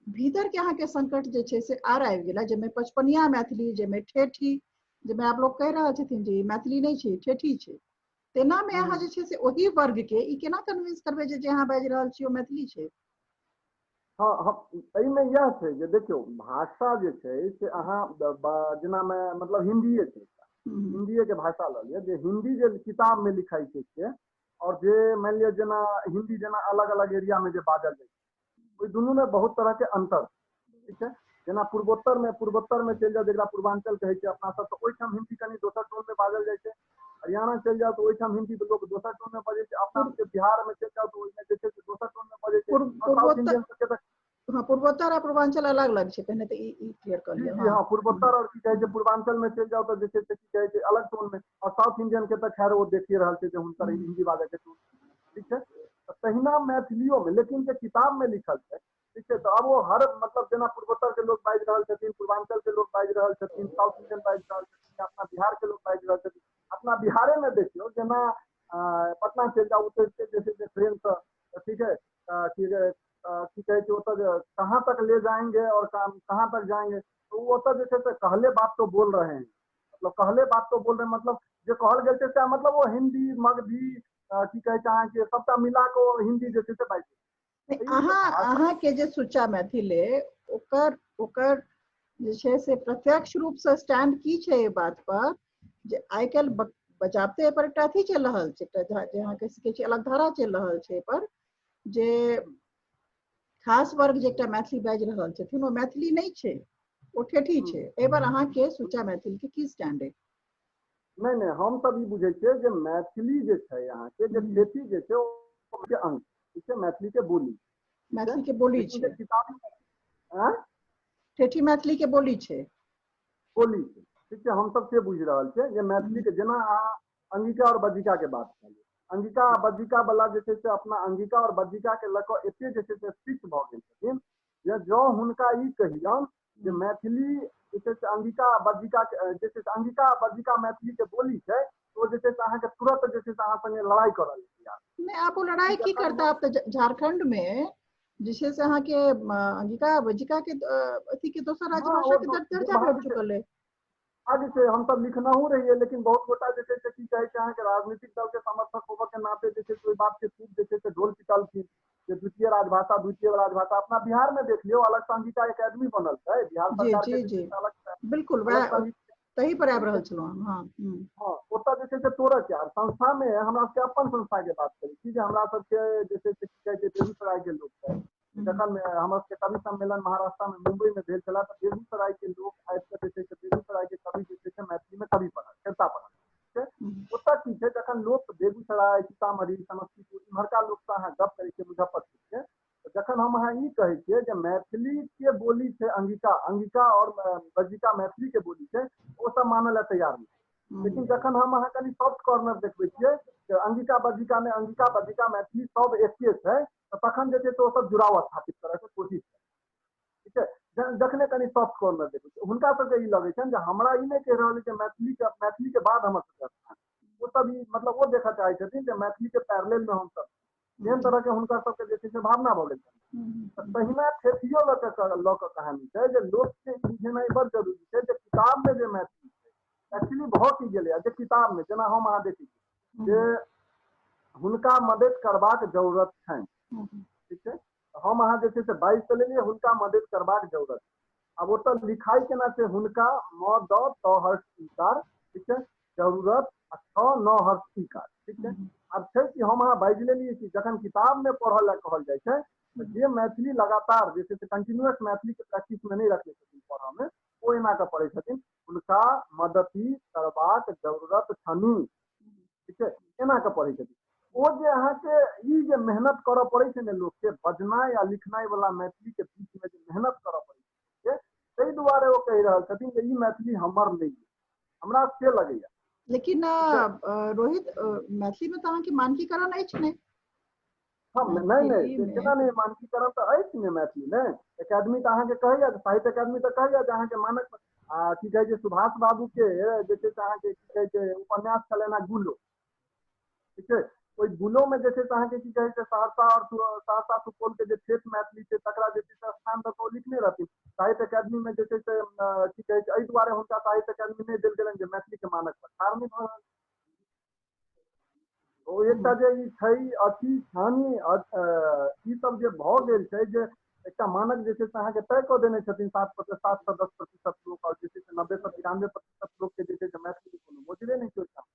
भीतर के अहाँके संकट जे छै से आर आबि गेलै, जाहिमे पचपनिया मैथिली, जाहिमे ठेठी, जाहिमे आब लोक कहि रहल छथिन जे ई मैथिली नहि छै, ठेठी छै। तेनामे अहाँ जे छै से ओहि वर्ग के ई केना कन्विंस करबै जे अहाँ बाजि रहल छी ओ मैथिली छै? हँ, एहिमे इएह छै जे देखियौ भाषा जे छै से अहाँ जेना मतलब हिन्दीए छै, हिन्दीए के भाषा लऽ लिअ, जे हिन्दी जे किताब मे लिखाइ छै से, और जे मानि लिअ जेना हिन्दी जेना अलग अलग एरिया मे जे बाजल जाइ छै, ओहि दुनू मे बहुत तरह के अंतर, ठीक छै। जेना पूर्वोत्तर मे चलि जाउ, जकरा पूर्वांचल कहै छै अपना सब, तऽ ओहिठाम हिन्दी कनि दोसर टोन मे बाजल जाइ छै। हरियाणा चलि जाउ तऽ ओहिठाम हिन्दी लोक दोसर टोन मे बजै छै। अपना सबके बिहार मे चलि जाउ तऽ ओहिमे जे छै से दोसर टोन मे बजै छै। साउथ इंडियन सबके तऽ हँ, पूर्वोत्तर आ पूर्वांचल अलग अलग छै, पहिने तऽ ई क्लियर कर लिअ। जी हँ, पूर्वोत्तर और की कहै छै पूर्वांचल मे चलि जाउ तऽ जे छै से की कहै छै अलग टोन मे, और साउथ इंडियन के तऽ खैर ओ देखिए रहल छै जे हुनकर हिन्दी बाजै के टोन, ठीक छै। तहिना मैथिलियो मे, लेकिन जे किताब मे लिखल छै, ठीक छै, तऽ आब ओ हर मतलब जेना पूर्वोत्तर के लोक बाजि रहल छथिन, पूर्वांचल के लोक बाजि रहल छथिन, साउथ इंडियन बाजि रहल छथिन, अपना बिहार के लोक बाजि रहल छथिन। अपना बिहारे मे देखियौ जेना पटना चलि जाउ, ओतऽ जे छै से ट्रेन से, ठीक है, की कहै छै ओतऽ कहाँ तक ले जाएंगे और कहाँ तक जाएंगे, तो ओ ओतऽ जे छै से कहले बात तो बोल रहे हैं, मतलब कहले बात तो बोल रहे हैं, मतलब जे कहल गेल छै से मतलब ओ हिन्दी मगधी की कहै छै अहाँके सबटा मिला कऽ ओ हिन्दी जे छै से बाजि। अहाँ के जे सुच्चा मैथिल अइ ओकर ओकर जे छै से प्रत्यक्ष रूप से स्टैंड की छै एहि बात पर जे आइ काल्हि बजाबते एहि पर एकटा अथी चलि रहल छै, एकटा जे अहाँ कहि सकै छी अलग धारा चलि रहल छै एहि पर, जे खास वर्ग जे एकटा मैथिली बाजि रहल छथिन ओ मैथिली नहि छै, ओ ठेठी छै। एहि पर अहाँके सुच्चा मैथिल के की स्टैंड अइ? नहि नहि, हम सब ई बुझै छियै जे मैथिली जे छै अहाँके जे ठेठी जे छै ओ के अंग, ठीक छै, मैथिली के बोली, मैथिली के बोली छै, ठेठी मैथिली के बोली छै, बोली छै, ठीक छै। हम सब से बुझि रहल छियै जे मैथिली के जेना अहाँ अंगिका और बज्जिका के बात कहलियै, अंगिका आ बज्जिका वाला जे छै से अपना अंगिका और बज्जिका के लऽ कऽ एते जे छै से फिक्स भऽ गेल छथिन जे जँ हुनका ई कहियौन जे मैथिली जे छै से अंगिका आ बज्जिका जे छै से अंगिका आ बज्जिका मैथिली के बोली छै, ओ जे छै से अहाँके तुरंत जे छै से अहाँ संगे लड़ाई करऽ लगतै। नहि, आब ओ लड़ाई की करता? आब तऽ झारखंड में जे छै से अहाँके अंगिका बज्जिका के अथी के दोसर राजभाषा के दर्जा भेट चुकल है। आ जे छै हमसब लिखनहु रहियै, लेकिन बहुत गोटा जे छै से की कहै छै अहाँके राजनीतिक दल के समर्थक होबऽ के नाते जे छै से ओहि बात के खूब जे छै से ढोल पिटलखिन जे द्वितीय राजभाषा, द्वितीय राजभाषा। अपना बिहार में देख लियौ, अलग से अंगिका एकेडमी बनल छै बिहार सरकार के, जी अलग, बिल्कुल तही पर आबि रहल छलहुँ। हँ हँ, ओतऽ जे छै से तोड़ऽ के संस्था मे हमरा सबके अपन संस्था के बात करै छी जे हमरा सबके जे छै से की कहै छै बेगूसराय के लोक छै, जखन हमर सबके कवि सम्मेलन महाराष्ट्र में मुम्बई में भेल छलै तऽ बेगूसराय के लोक आबि कऽ जे छै से बेगूसराय के कवि जे छै से मैथिली में कवि पढ़ल, कविता पढ़ल, ठीक छै। ओतऽ की छै जखन लोक बेगूसराय, सीतामढ़ी, समस्तीपुर इम्हरका लोकसँ अहाँ गप करै छियै, मुजफ्फरपुर के, तऽ जखन हम अहाँ ई कहै छियै जे मैथिली के बोली छै अंगिका, अंगिका और बज्जिका मैथिली के बोली छै, ओ सब मानय लए तैयार नहि। लेकिन जखन हम अहाँ कनि सॉफ्ट कॉर्नर देखबै छियै जे अंगिका बज्जिका नहि, अंगिका बज्जिका मैथिली सब एके छै, तऽ तखन जे छै से ओ सब जुड़ाव स्थापित करऽ के कोशिश करै, ठीक छै। जखने कनि सॉफ्ट कॉर्नर देखबै छियै, हुनका सबके ई लगै छनि जे हमरा ई नहि कहि रहल जे मैथिली के बाद हमर सबके स्थान, ओ सब ई मतलब ओ देखऽ चाहै छथिन जे मैथिली के पैरेलल में हमसब, एहन तरह के हुनकर सबके जे छै से भावना भऽ गेल छनि। तऽ तहिना ठेठियो लऽ कऽ कहानी छै जे लोकके बुझेनाइ बड़ जरूरी छै जे किताब मे जे मैथिली छै एक्चुअली भऽ की गेलैया जे किताब मे, जेना हम अहाँ देखै छी जे हुनका मदद करबाक जरूरत छनि, ठीक छै, हम अहाँ जे छै से बाजि तऽ लेलियै हुनका मदद करबाक जरूरत। आब ओतऽ लिखाइ केना छै, हुनका म द त हर्ष इकार, ठीक छै, जरूरत आ छ न हर्ष इकार, ठीक छै। आब छै कि हम अहाँ बाजि लेलियै कि जखन किताब मे पढ़ऽ लए कहल जाइ छै तऽ जे मैथिली लगातार जे छै से कंटिन्यूअस मैथिली के प्रैक्टिस मे नहि रखने छथिन पढ़ऽ मे, ओ एना कऽ पढ़ै छथिन हुनका मदति करबाक जरूरत छनि, ठीक छै, एना कऽ पढ़ै छथिन। ओ जे अहाँके ई जे मेहनत करऽ पड़ै छै ने लोकके, बजनाइ आ लिखनाइ वाला मैथिली के बीच मे जे मेहनत करऽ पड़ै छै, ताहि दुआरे ओ कहि रहल छथिन जे ई मैथिली हमर नहि अइ, हमरा से लगैया। लेकिन रोहित, मैथिली में तऽ अहाँके मानकीकरण अछि नहि? हँ, नहि नहि, केना नहि, मानकीकरण तऽ अछि ने मैथिली मे। एकेडमी तऽ अहाँके कहैया, साहित्य एकेडमी तऽ कहैया जे अहाँके मानक आ की कहै छै सुभाष बाबू के जे छै से अहाँके की कहै छै उपन्यास छलनि हेँ गुलो, ठीक छै, ओहि गुलो मे जे छै से अहाँके की कहै छै सहरसा और सहरसा सुपौल के जे ठेठ मैथिली छै तकरा जे छै से स्थान दऽ कऽ ओ लिखने रहथिन। साहित्य एकेडमी मे जे छै से की कहै छै एहि दुआरे हुनका साहित्य एकेडमी नहि देल गेलनि जे मैथिली के मानक पर ठाढ़ नहि भऽ रहल। ओ एकटा जे ई छै अथी छानी ई सब जे भऽ गेल छै जे एकटा मानक जे छै से अहाँके तय कऽ देने छथिन 7 से 10% लोक, और जे छै से 90 से 93% लोक के जे छै से मैथिली के कोनो मोजरे नहि छै ओहिठाम।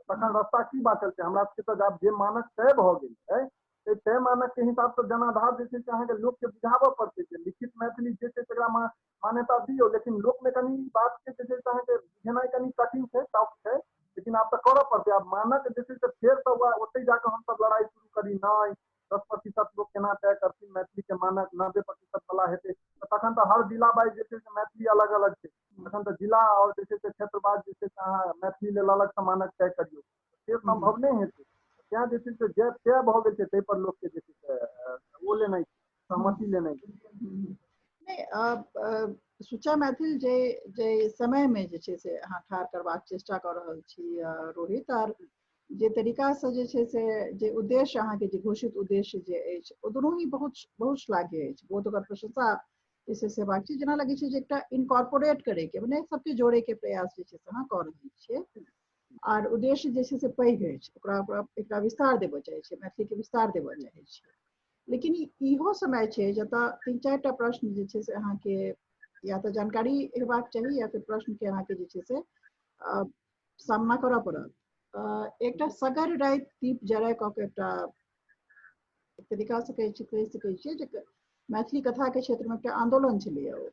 तखन रास्ता की बाँचल छै हमरा सबके? तऽ आब जे मानक तय भऽ गेल छै ताहि तय मानक के हिसाबसँ जनाधार जे छै से अहाँके लोकके बुझाबऽ पड़तै जे लिखित मैथिली जे छै तकरा मान्यता दियौ। लेकिन लोकमे कनि बात के जे छै से अहाँके बुझेनाइ कनि कठिन छै, टफ छै, लेकिन आब तऽ करऽ पड़तै। आब मानक जे छै से फेरसँ वएह ओतहि जाकऽ हमसब लड़ाइ शुरू करी, नहि 10% लोक केना तय करथिन मैथिली के मानक, 90% वाला हेतै तऽ तखन तऽ हर जिला वाइज जे छै से मैथिली अलग अलग छै, तखन तऽ जिला आओर जे छै से क्षेत्र वाइज जे छै से अहाँ मैथिली लेल अलगसँ मानक तय करियौ, से सम्भव नहि हेतै। तेँ जे छै से जे तय भऽ गेल छै ताहि पर लोकके जे छै से ओ लेनाइ छै, सहमति लेनाइ छै। नहि, सुच्चा मैथिल जे जे समय मे जे छै से अहाँ ठाढ़ करबाक चेष्टा कऽ रहल छी रोहित, आर जे तरीकासँ जे छै से जे उद्देश्य अहाँके जे घोषित उद्देश्य जे अछि ओ दुनू ही बहुत बहुत श्लाघ्य अछि, बहुत ओकर प्रशंसा जे छै से हेबाक छै। जेना लगै छै जे एकटा इनकॉर्पोरेट करैके मने सबके जोड़ैके प्रयास जे छै से अहाँ कऽ रहल छियै, आर उद्देश्य जे छै से पैघ अछि, ओकरा ओकरा एकरा विस्तार देबऽ चाहै छियै, मैथिलीके विस्तार देबऽ चाहै छियै। लेकिन इहो समय छै जतऽ 3-4 टा प्रश्न जे छै से अहाँके या तऽ जानकारी हेबाक चाही या फिर प्रश्नके अहाँके जे छै से सामना करऽ पड़त। एकटा सगर राति दीप जराय कऽ के एकटा तरीका से कहि सकै छियै जे मैथिली कथा के क्षेत्र मे एकटा आंदोलन छलैया, ओ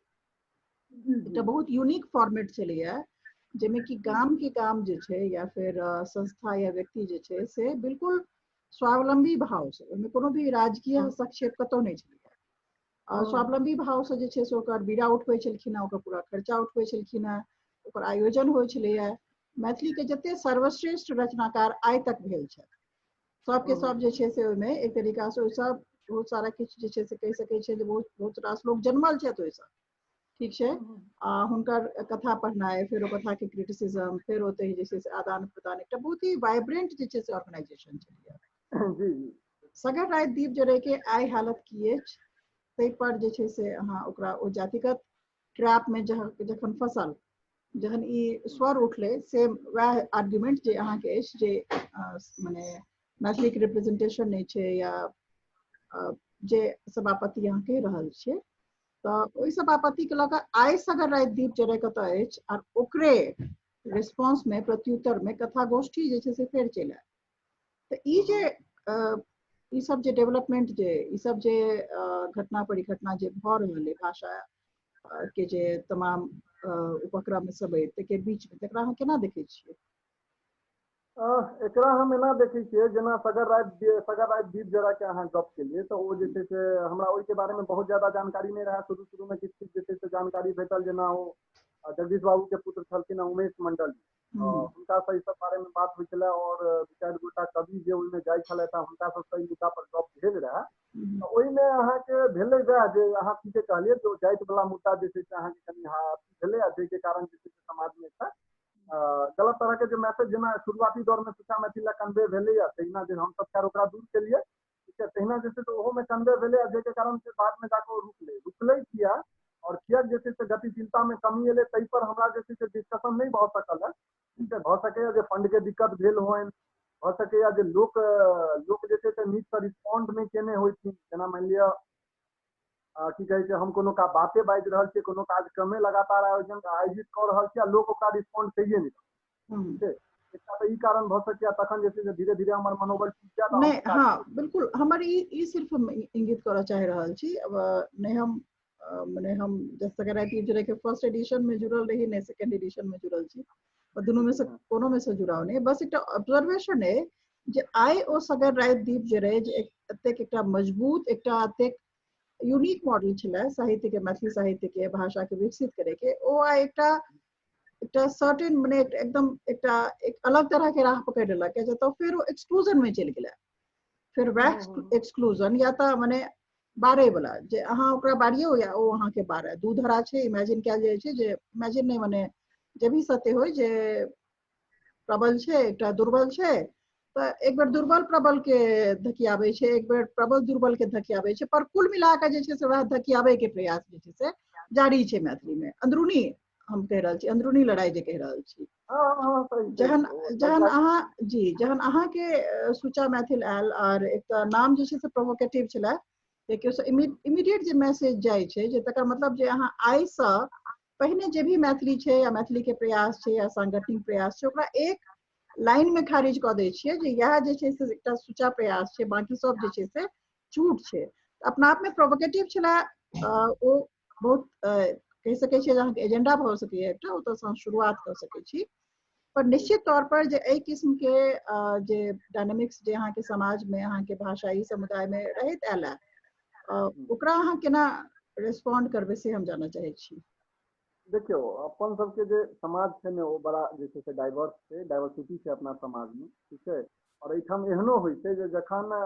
एकटा बहुत यूनिक फॉर्मेट छलैया जाहिमे कि गाम के गाम जे छै या फिर संस्था या व्यक्ति जे छै से बिल्कुल स्वावलंबी भाव से, ओहिमे कोनो भी राजकीय हस्तक्षेप कतौ नहि छलैया, स्वावलंबी भाव से जे छै से ओकर बीड़ा उठबै छलखिन हेँ, ओकर पूरा खर्चा उठबै छलखिन हेँ, ओकर आयोजन होइ छलैया। मैथिली के जते सर्वश्रेष्ठ रचनाकार आइ तक भेल छथि सबके सब जे छै से ओहिमे एक तरीका से ओहि सब बहुत सारा किछु जे छै से कहि सकै छै जे बहुत बहुत रास लोक जन्मल छथि ओहिसँ, ठीक छै, आ हुनकर कथा पढ़नाइ, फेर ओ कथा के क्रिटिसिज्म, फेर ओतहि जे छै से आदान प्रदान, एकटा बहुत ही वाइब्रेंट जे छै से ऑर्गेनाइजेशन छलैया। जी जी। सगर राति दीप जरै के आइ हालत की अछि ताहि पर जे छै से अहाँ ओकरा ओ जातिगत ट्रैप में जखन फसल, जखन ई स्वर उठलै, सेम वएह आर्ग्यूमेंट जे अहाँके अछि जे मने मैथिलीके रिप्रेजेंटेशन नहि छै या जे सब आपत्ति अहाँ कहि रहल छियै, तऽ ओहि सब आपत्तिके लऽ कऽ आइ सगर राति दीप जरै कतऽ अछि आर ओकरे रिस्पॉन्स में प्रत्युत्तर में कथा गोष्ठी जे छै से फेर चलि आयल। तऽ ई जे ई सब जे डेवलपमेंट जे ई सब जे घटना परिघटना जे भऽ रहल अइ भाषा के जे तमाम उपक्रम सब अइ ताहिके बीच में तकरा अहाँ केना देखै छियै? एकरा हम एना देखै छियै जेना सगर राति दीप जरा के अहाँ गप केलियै तऽ ओ जे छै से हमरा ओहिके बारे में बहुत ज्यादा जानकारी नहि रहै। शुरू शुरू में किछु किछु जे छै से जानकारी भेटल, जेना ओ जगदीश बाबू के पुत्र छलखिन उमेश मंडल, हुनका से ई सब बारे में बात होइ छलै और 2-4 गोटा कवि जे ओहिमे जाइ छलथि हुनका सबसँ ई मुद्दा पर गप भेल रहै। तऽ ओहिमे अहाँके भेलै वएह जे अहाँ ठीके कहलियै जे जाति वाला मुद्दा जे छै से अहाँके कनि भेलै आ जाहिके कारण जे छै से समाज मे एकटा गलत तरह के जे मैसेज जेना शुरुआती दौर में सुच्चा मैथिली लए कन्वे भेलैया तहिना जे हमसब खैर ओकरा दूर केलियै, ठीक छै, तहिना जे छै से ओहोमे कन्वे भेलै, आ जाहिके कारण से बादमे जाकऽ ओ रुकलै। रुकलै किया आओर किया जे छै से गतिशीलतामे कमी एलै, ताहि पर हमरा जे छै से डिस्कशन नहि भऽ सकल है। ठीक छै, भऽ सकैए जे फंडके दिक्कत भेल होइन, भऽ सकैए जे लोक लोक जे छै से नीकसँ रिस्पॉन्ड नहि केने होथिन। जेना मानि लिअ की कहै छै, हम कोनो का बाते बाजि रहल छियै, कोनो कार्यक्रमे लगातार आयोजित कऽ रहल छियै, आ लोक ओकरा रिस्पॉन्ड कैये नहि रहल छै, एकटा तऽ ई कारण भऽ सकैए। तखन जे छै से धीरे धीरे हमर मनोबल टूटि जायत। नहि, हँ बिल्कुल, हमर ई सिर्फ हम इंगित करऽ चाहि रहल छी। नहि हम मने हम जस के फर्स्ट एडिशन में जुड़ल रही, नहि सेकेंड एडिशन में जुड़ल छी, दुनू में से कोनो में से जुड़ाव नहि, बस एकटा ऑब्जर्वेशन है जे आइ ओ सगर राति दीप जे रहे, जे एतेक एकटा मजबूत, एकटा एतेक यूनिक मॉडल छलै साहित्य के, मैथिली साहित्य के, भाषा के विकसित करे के, ओ आइ एकटा एकटा सर्टेन मने एकदम एकटा एक अलग तरह के राह पकड़ लेलक, जतऽ फेर ओ एक्सक्लूजन में चलि गेलै। फेर वएह एक्सक्लूजन या तऽ मने बारे वाला, जे अहाँ ओकरा बारियो या ओ अहाँके बारे, दू धरा छै। इमेजिन कयल जाइ छै जे, इमेजिन नहि मने जे भी सत्य होइ, जे प्रबल छै एकटा दुर्बल छै, तऽ एक बेर दुर्बल प्रबल के धकियाबै छै, एक बेर प्रबल दुर्बल के धकियाबै छै, पर कुल मिला कऽ जे छै से वएह धकियाबै के प्रयास जे छै से जारी छै मैथिली में। अंदरूनी हम कहि रहल छी, अंदरूनी लड़ाई जे कहि रहल छी। जहन जहन अहाँ जी जहन अहाँके सुचा मैथिल आयल, आर एकटा नाम जे छै से प्रोवोकेटिव छलै, कियाकि ओहिसँ इमीडिएट जे मैसेज जाइ छै, जे तकर मतलब जे अहाँ आइसँ पहिने जे भी मैथिली छै या मैथिली के प्रयास छै या सांगठनिक प्रयास छै, ओकरा एक लाइन में खारिज कऽ दै छियै जे इएह जे छै से एकटा सुचा प्रयास छै, बाकी सब जे छै से झूठ छै। अपना आप में प्रोवोकेटिव छलै, ओ बहुत कहि सकै छियै जे अहाँके एजेंडा भऽ सकैए एकटा, ओतऽसँ अहाँ शुरुआत कऽ सकै छी। पर निश्चित तौर पर जे एहि किस्म के जे डायनेमिक्स जे अहाँके समाज में, अहाँके भाषाई समुदाय में रहैत आयल है, ओकरा अहाँ केना रेस्पॉन्ड करबै से हम जानऽ चाहै छी। देखियौ, अपन सबके जे समाज छै ने, ओ बड़ा जे छै से डाइवर्स छै, डाइवर्सिटी छै अपना समाजमे, ठीक छै। आओर एहिठाम एहनो होइ छै जे जखन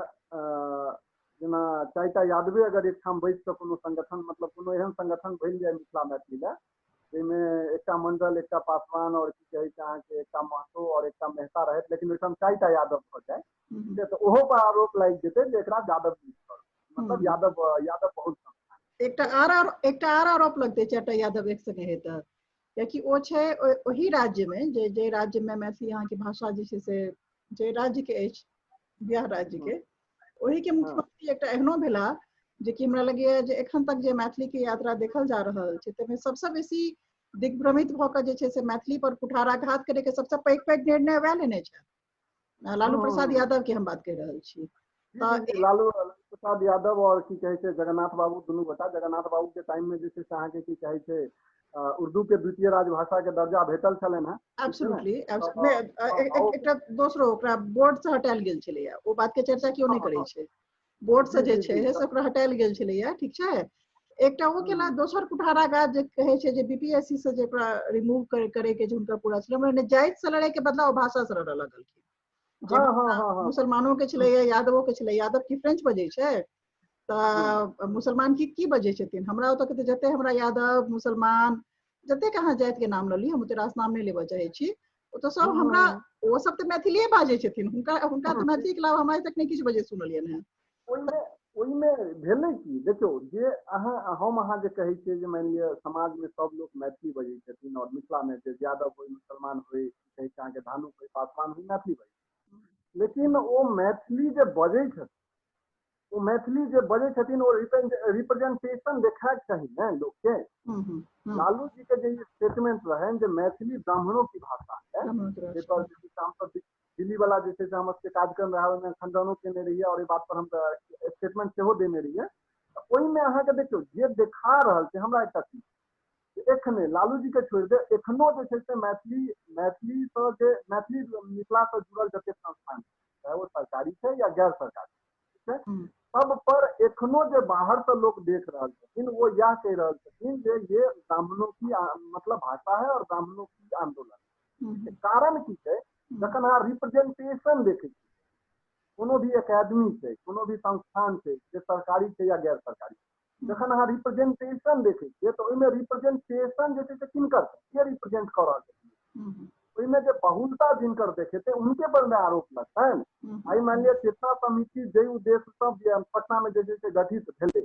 जेना चारिटा यादवे अगर एकठाम बैस कऽ कोनो संगठन, मतलब कोनो एहन संगठन बनि जाय मिथिला मैथिली लए, जाहिमे एकटा मंडल, एकटा पासवान आओर की कहै छै अहाँके एकटा महतो आओर एकटा मेहता रहैत, लेकिन ओहिठाम चारिटा यादव भऽ जाय, ठीक छै, तऽ ओहो पर आरोप लागि जेतै जे एकरा यादव, मतलब यादव यादव बहुत। एकटा आर आरोप लगतै चारिटा यादव एक संगे हेतै, कियाकि ओ छै ओहि राज्य में जे जे राज्य में मैथिली अहाँके भाषा जे छै से जे राज्य के अछि, बिहार राज्य के, ओहि के मुख्यमंत्री एकटा एहनो भेला जे कि हमरा लगैया जे एखन तक जे मैथिली के यात्रा देखल जा रहल छै ताहिमे सबसँ बेसी दिग्भ्रमित भऽ कऽ जे छै से मैथिली पर कुठाराघात करे के सबसँ पैघ पैघ निर्णय वएह लेने छथि। लालू प्रसाद यादव के हम बात कहि रहल छी। लालू प्रसाद यादव और की कहै छै जगन्नाथ बाबू, दुनू गोटा। जगन्नाथ बाबू के टाइम में जे छै से अहाँके की कहै छै उर्दू के द्वितीय राजभाषा के दर्जा भेटल छलनि हेँ। एब्सोल्युटली। एकटा दोसरो ओकरा बोर्ड से हटायल गेल छलैया, ओ बात के चर्चा क्यों नहि करै छै, बोर्ड से जे छै से ओकरा हटायल गेल छलैया, ठीक छै। एकटा ओ केला, दोसर कुठाराघात जे कहै छै जे बीपीएससी से जे ओकरा रिमूव करे के जे हुनकर पूरा छलै, हमरा जाति से लड़े के बदला ओ भाषा से लड़ऽ लगलखिन। मुसलमानों के छलैया, यादवों के छलै, यादव की फ्रेंच बजै छै तऽ मुसलमान की की बजै छथिन? हमरा ओतऽ के जते हमरा यादव मुसलमान जतेक अहाँ जाति के नाम लऽ ली, हम ओते रास नाम नहि लेबऽ चाहै छी, ओ तऽ सब हमरा ओ सब तऽ मैथिलीए बाजै छथिन, हुनका हुनका तऽ मैथिली के अलावा हम आइ तक नहि किछु बजै सुनलियनि हेँ। ओहिमे भेलै की, देखियौ जे अहाँ हम अहाँ जे कहै छियै जे मानि लिअ समाजमे सब लोक मैथिली बजै छथिन, आओर मिथिलामे जे यादव होइ, मुसलमान होइ, की कहै छै अहाँके धानुक होइ, पासवान होइ, मैथिली बजै, लेकिन ओ मैथिली जे बजै छथिन, ओ मैथिली जे बजै छथिन ओ रिप्रेजेंटेशन देखायके चाही ने लोकके। लालू जी के जे स्टेटमेंट रहनि जे मैथिली ब्राह्मणों की भाषा है, पर हमसब दिल्ली वाला जे छै से हमर सबके कार्यक्रम रहै, ओहिमे खंडनो केने रहियै और एहि बात पर हम स्टेटमेंट सेहो देने रहियै। ओहिमे अहाँके देखियौ जे देखा रहल छै, हमरा एकटा चीज एखने लालू जी के छोड़ि दे, एखनो जे छै से मैथिली मैथिलीसँ जे मैथिली मिथिलासँ जुड़ल जतेक संस्थान छै, चाहे ओ सरकारी छै या गैर सरकारी, ठीक छै, सब पर एखनो जे बाहरसँ लोक देख रहल छथिन ओ इएह कहि रहल छथिन जे ये ब्राह्मणों की मतलब भाषा है और ब्राह्मणों की आंदोलन। कारण की छै, जखन अहाँ रिप्रेजेंटेशन देखै छी, कोनो भी एकेडमी छै, कोनो भी संस्थान छै जे सरकारी छै या गैर सरकारी, जखन अहाँ रिप्रेजेंटेशन देखै छियै तऽ ओहिमे रिप्रेजेंटेशन जे छै से किनकर छै, के रिप्रेजेंट कऽ रहल छथिन, ओहिमे जे बहुलता जिनकर देखेतै हुनके पर ने आरोप लगतनि। आइ मानि लिअ चेतना समिति जाहि उद्देश्यसँ पटना मे जे छै से गठित भेलै,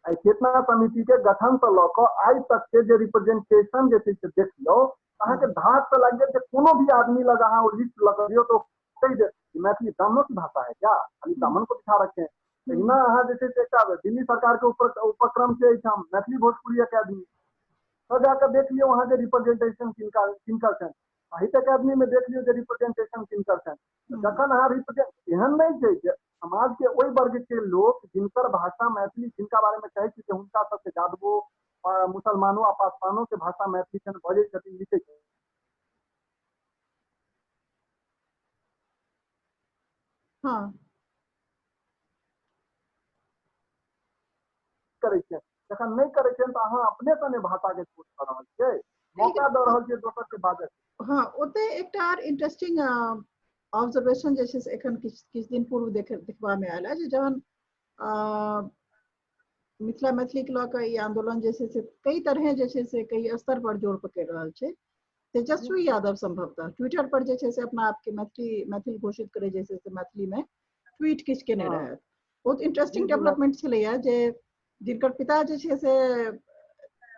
आइ चेतना समिति के गठन से लऽ कऽ आइ तक के जे रिप्रेजेंटेशन जे छै से देखियौ, अहाँके धाक से लागि जायत जे कोनो भी आदमी लग अहाँ ओ लिस्ट लऽ कऽ दियौ तऽ कहि देत मैथिली ब्राह्मणों की भाषा है क्या, खाली ब्राह्मण को बिठा रखे हैं। तहिना अहाँ जे छै से एकटा दिल्ली सरकार के उपक्रम छै एहिठाम मैथिली भोजपुरी अकेडमी, तऽ जाकऽ देख लियौ अहाँके रिप्रेजेंटेशन किनका किनकर छनि। साहित्य अकेडमी मे देख लियौ जे रिप्रेजेंटेशन किनकर छनि। जखन अहाँ रिप्रेजेंट, एहन नहि छै जे समाज के ओहि वर्ग के लोक जिनकर भाषा मैथिली, जिनका बारे मे कहै छी जे हुनका सबके जादवो, मुसलमानो आ पासवानो के भाषा मैथिली छनि, बजै छथिन, लिखै छथिन। हाँ। करै छियनि, जखन नहि करै छियनि तऽ अहाँ अपने सँ ने भाषा के छोट कऽ रहल छियै, मौका दऽ रहल छियै दोसर के बाजऽ के। हाँ, ओते एकटा आर इंटरेस्टिंग ऑब्जर्वेशन जे छै से एखन किछु किछु दिन पूर्व देखबा मे आयल है जे जहन मिथिला मैथिली के लऽ कऽ ई आंदोलन जे छै से कई तरहे जे छै से कई स्तर पर जोर पकड़ि रहल छै, तेजस्वी यादव संभवतः ट्विटर पर जे छै से अपना आपके मैथिली मैथिल घोषित करे जे छै से मैथिली में ट्वीट किछु केने रहथि। बहुत इंटरेस्टिंग डेवलपमेंट छलैया जे जिनकर पिता जे छै से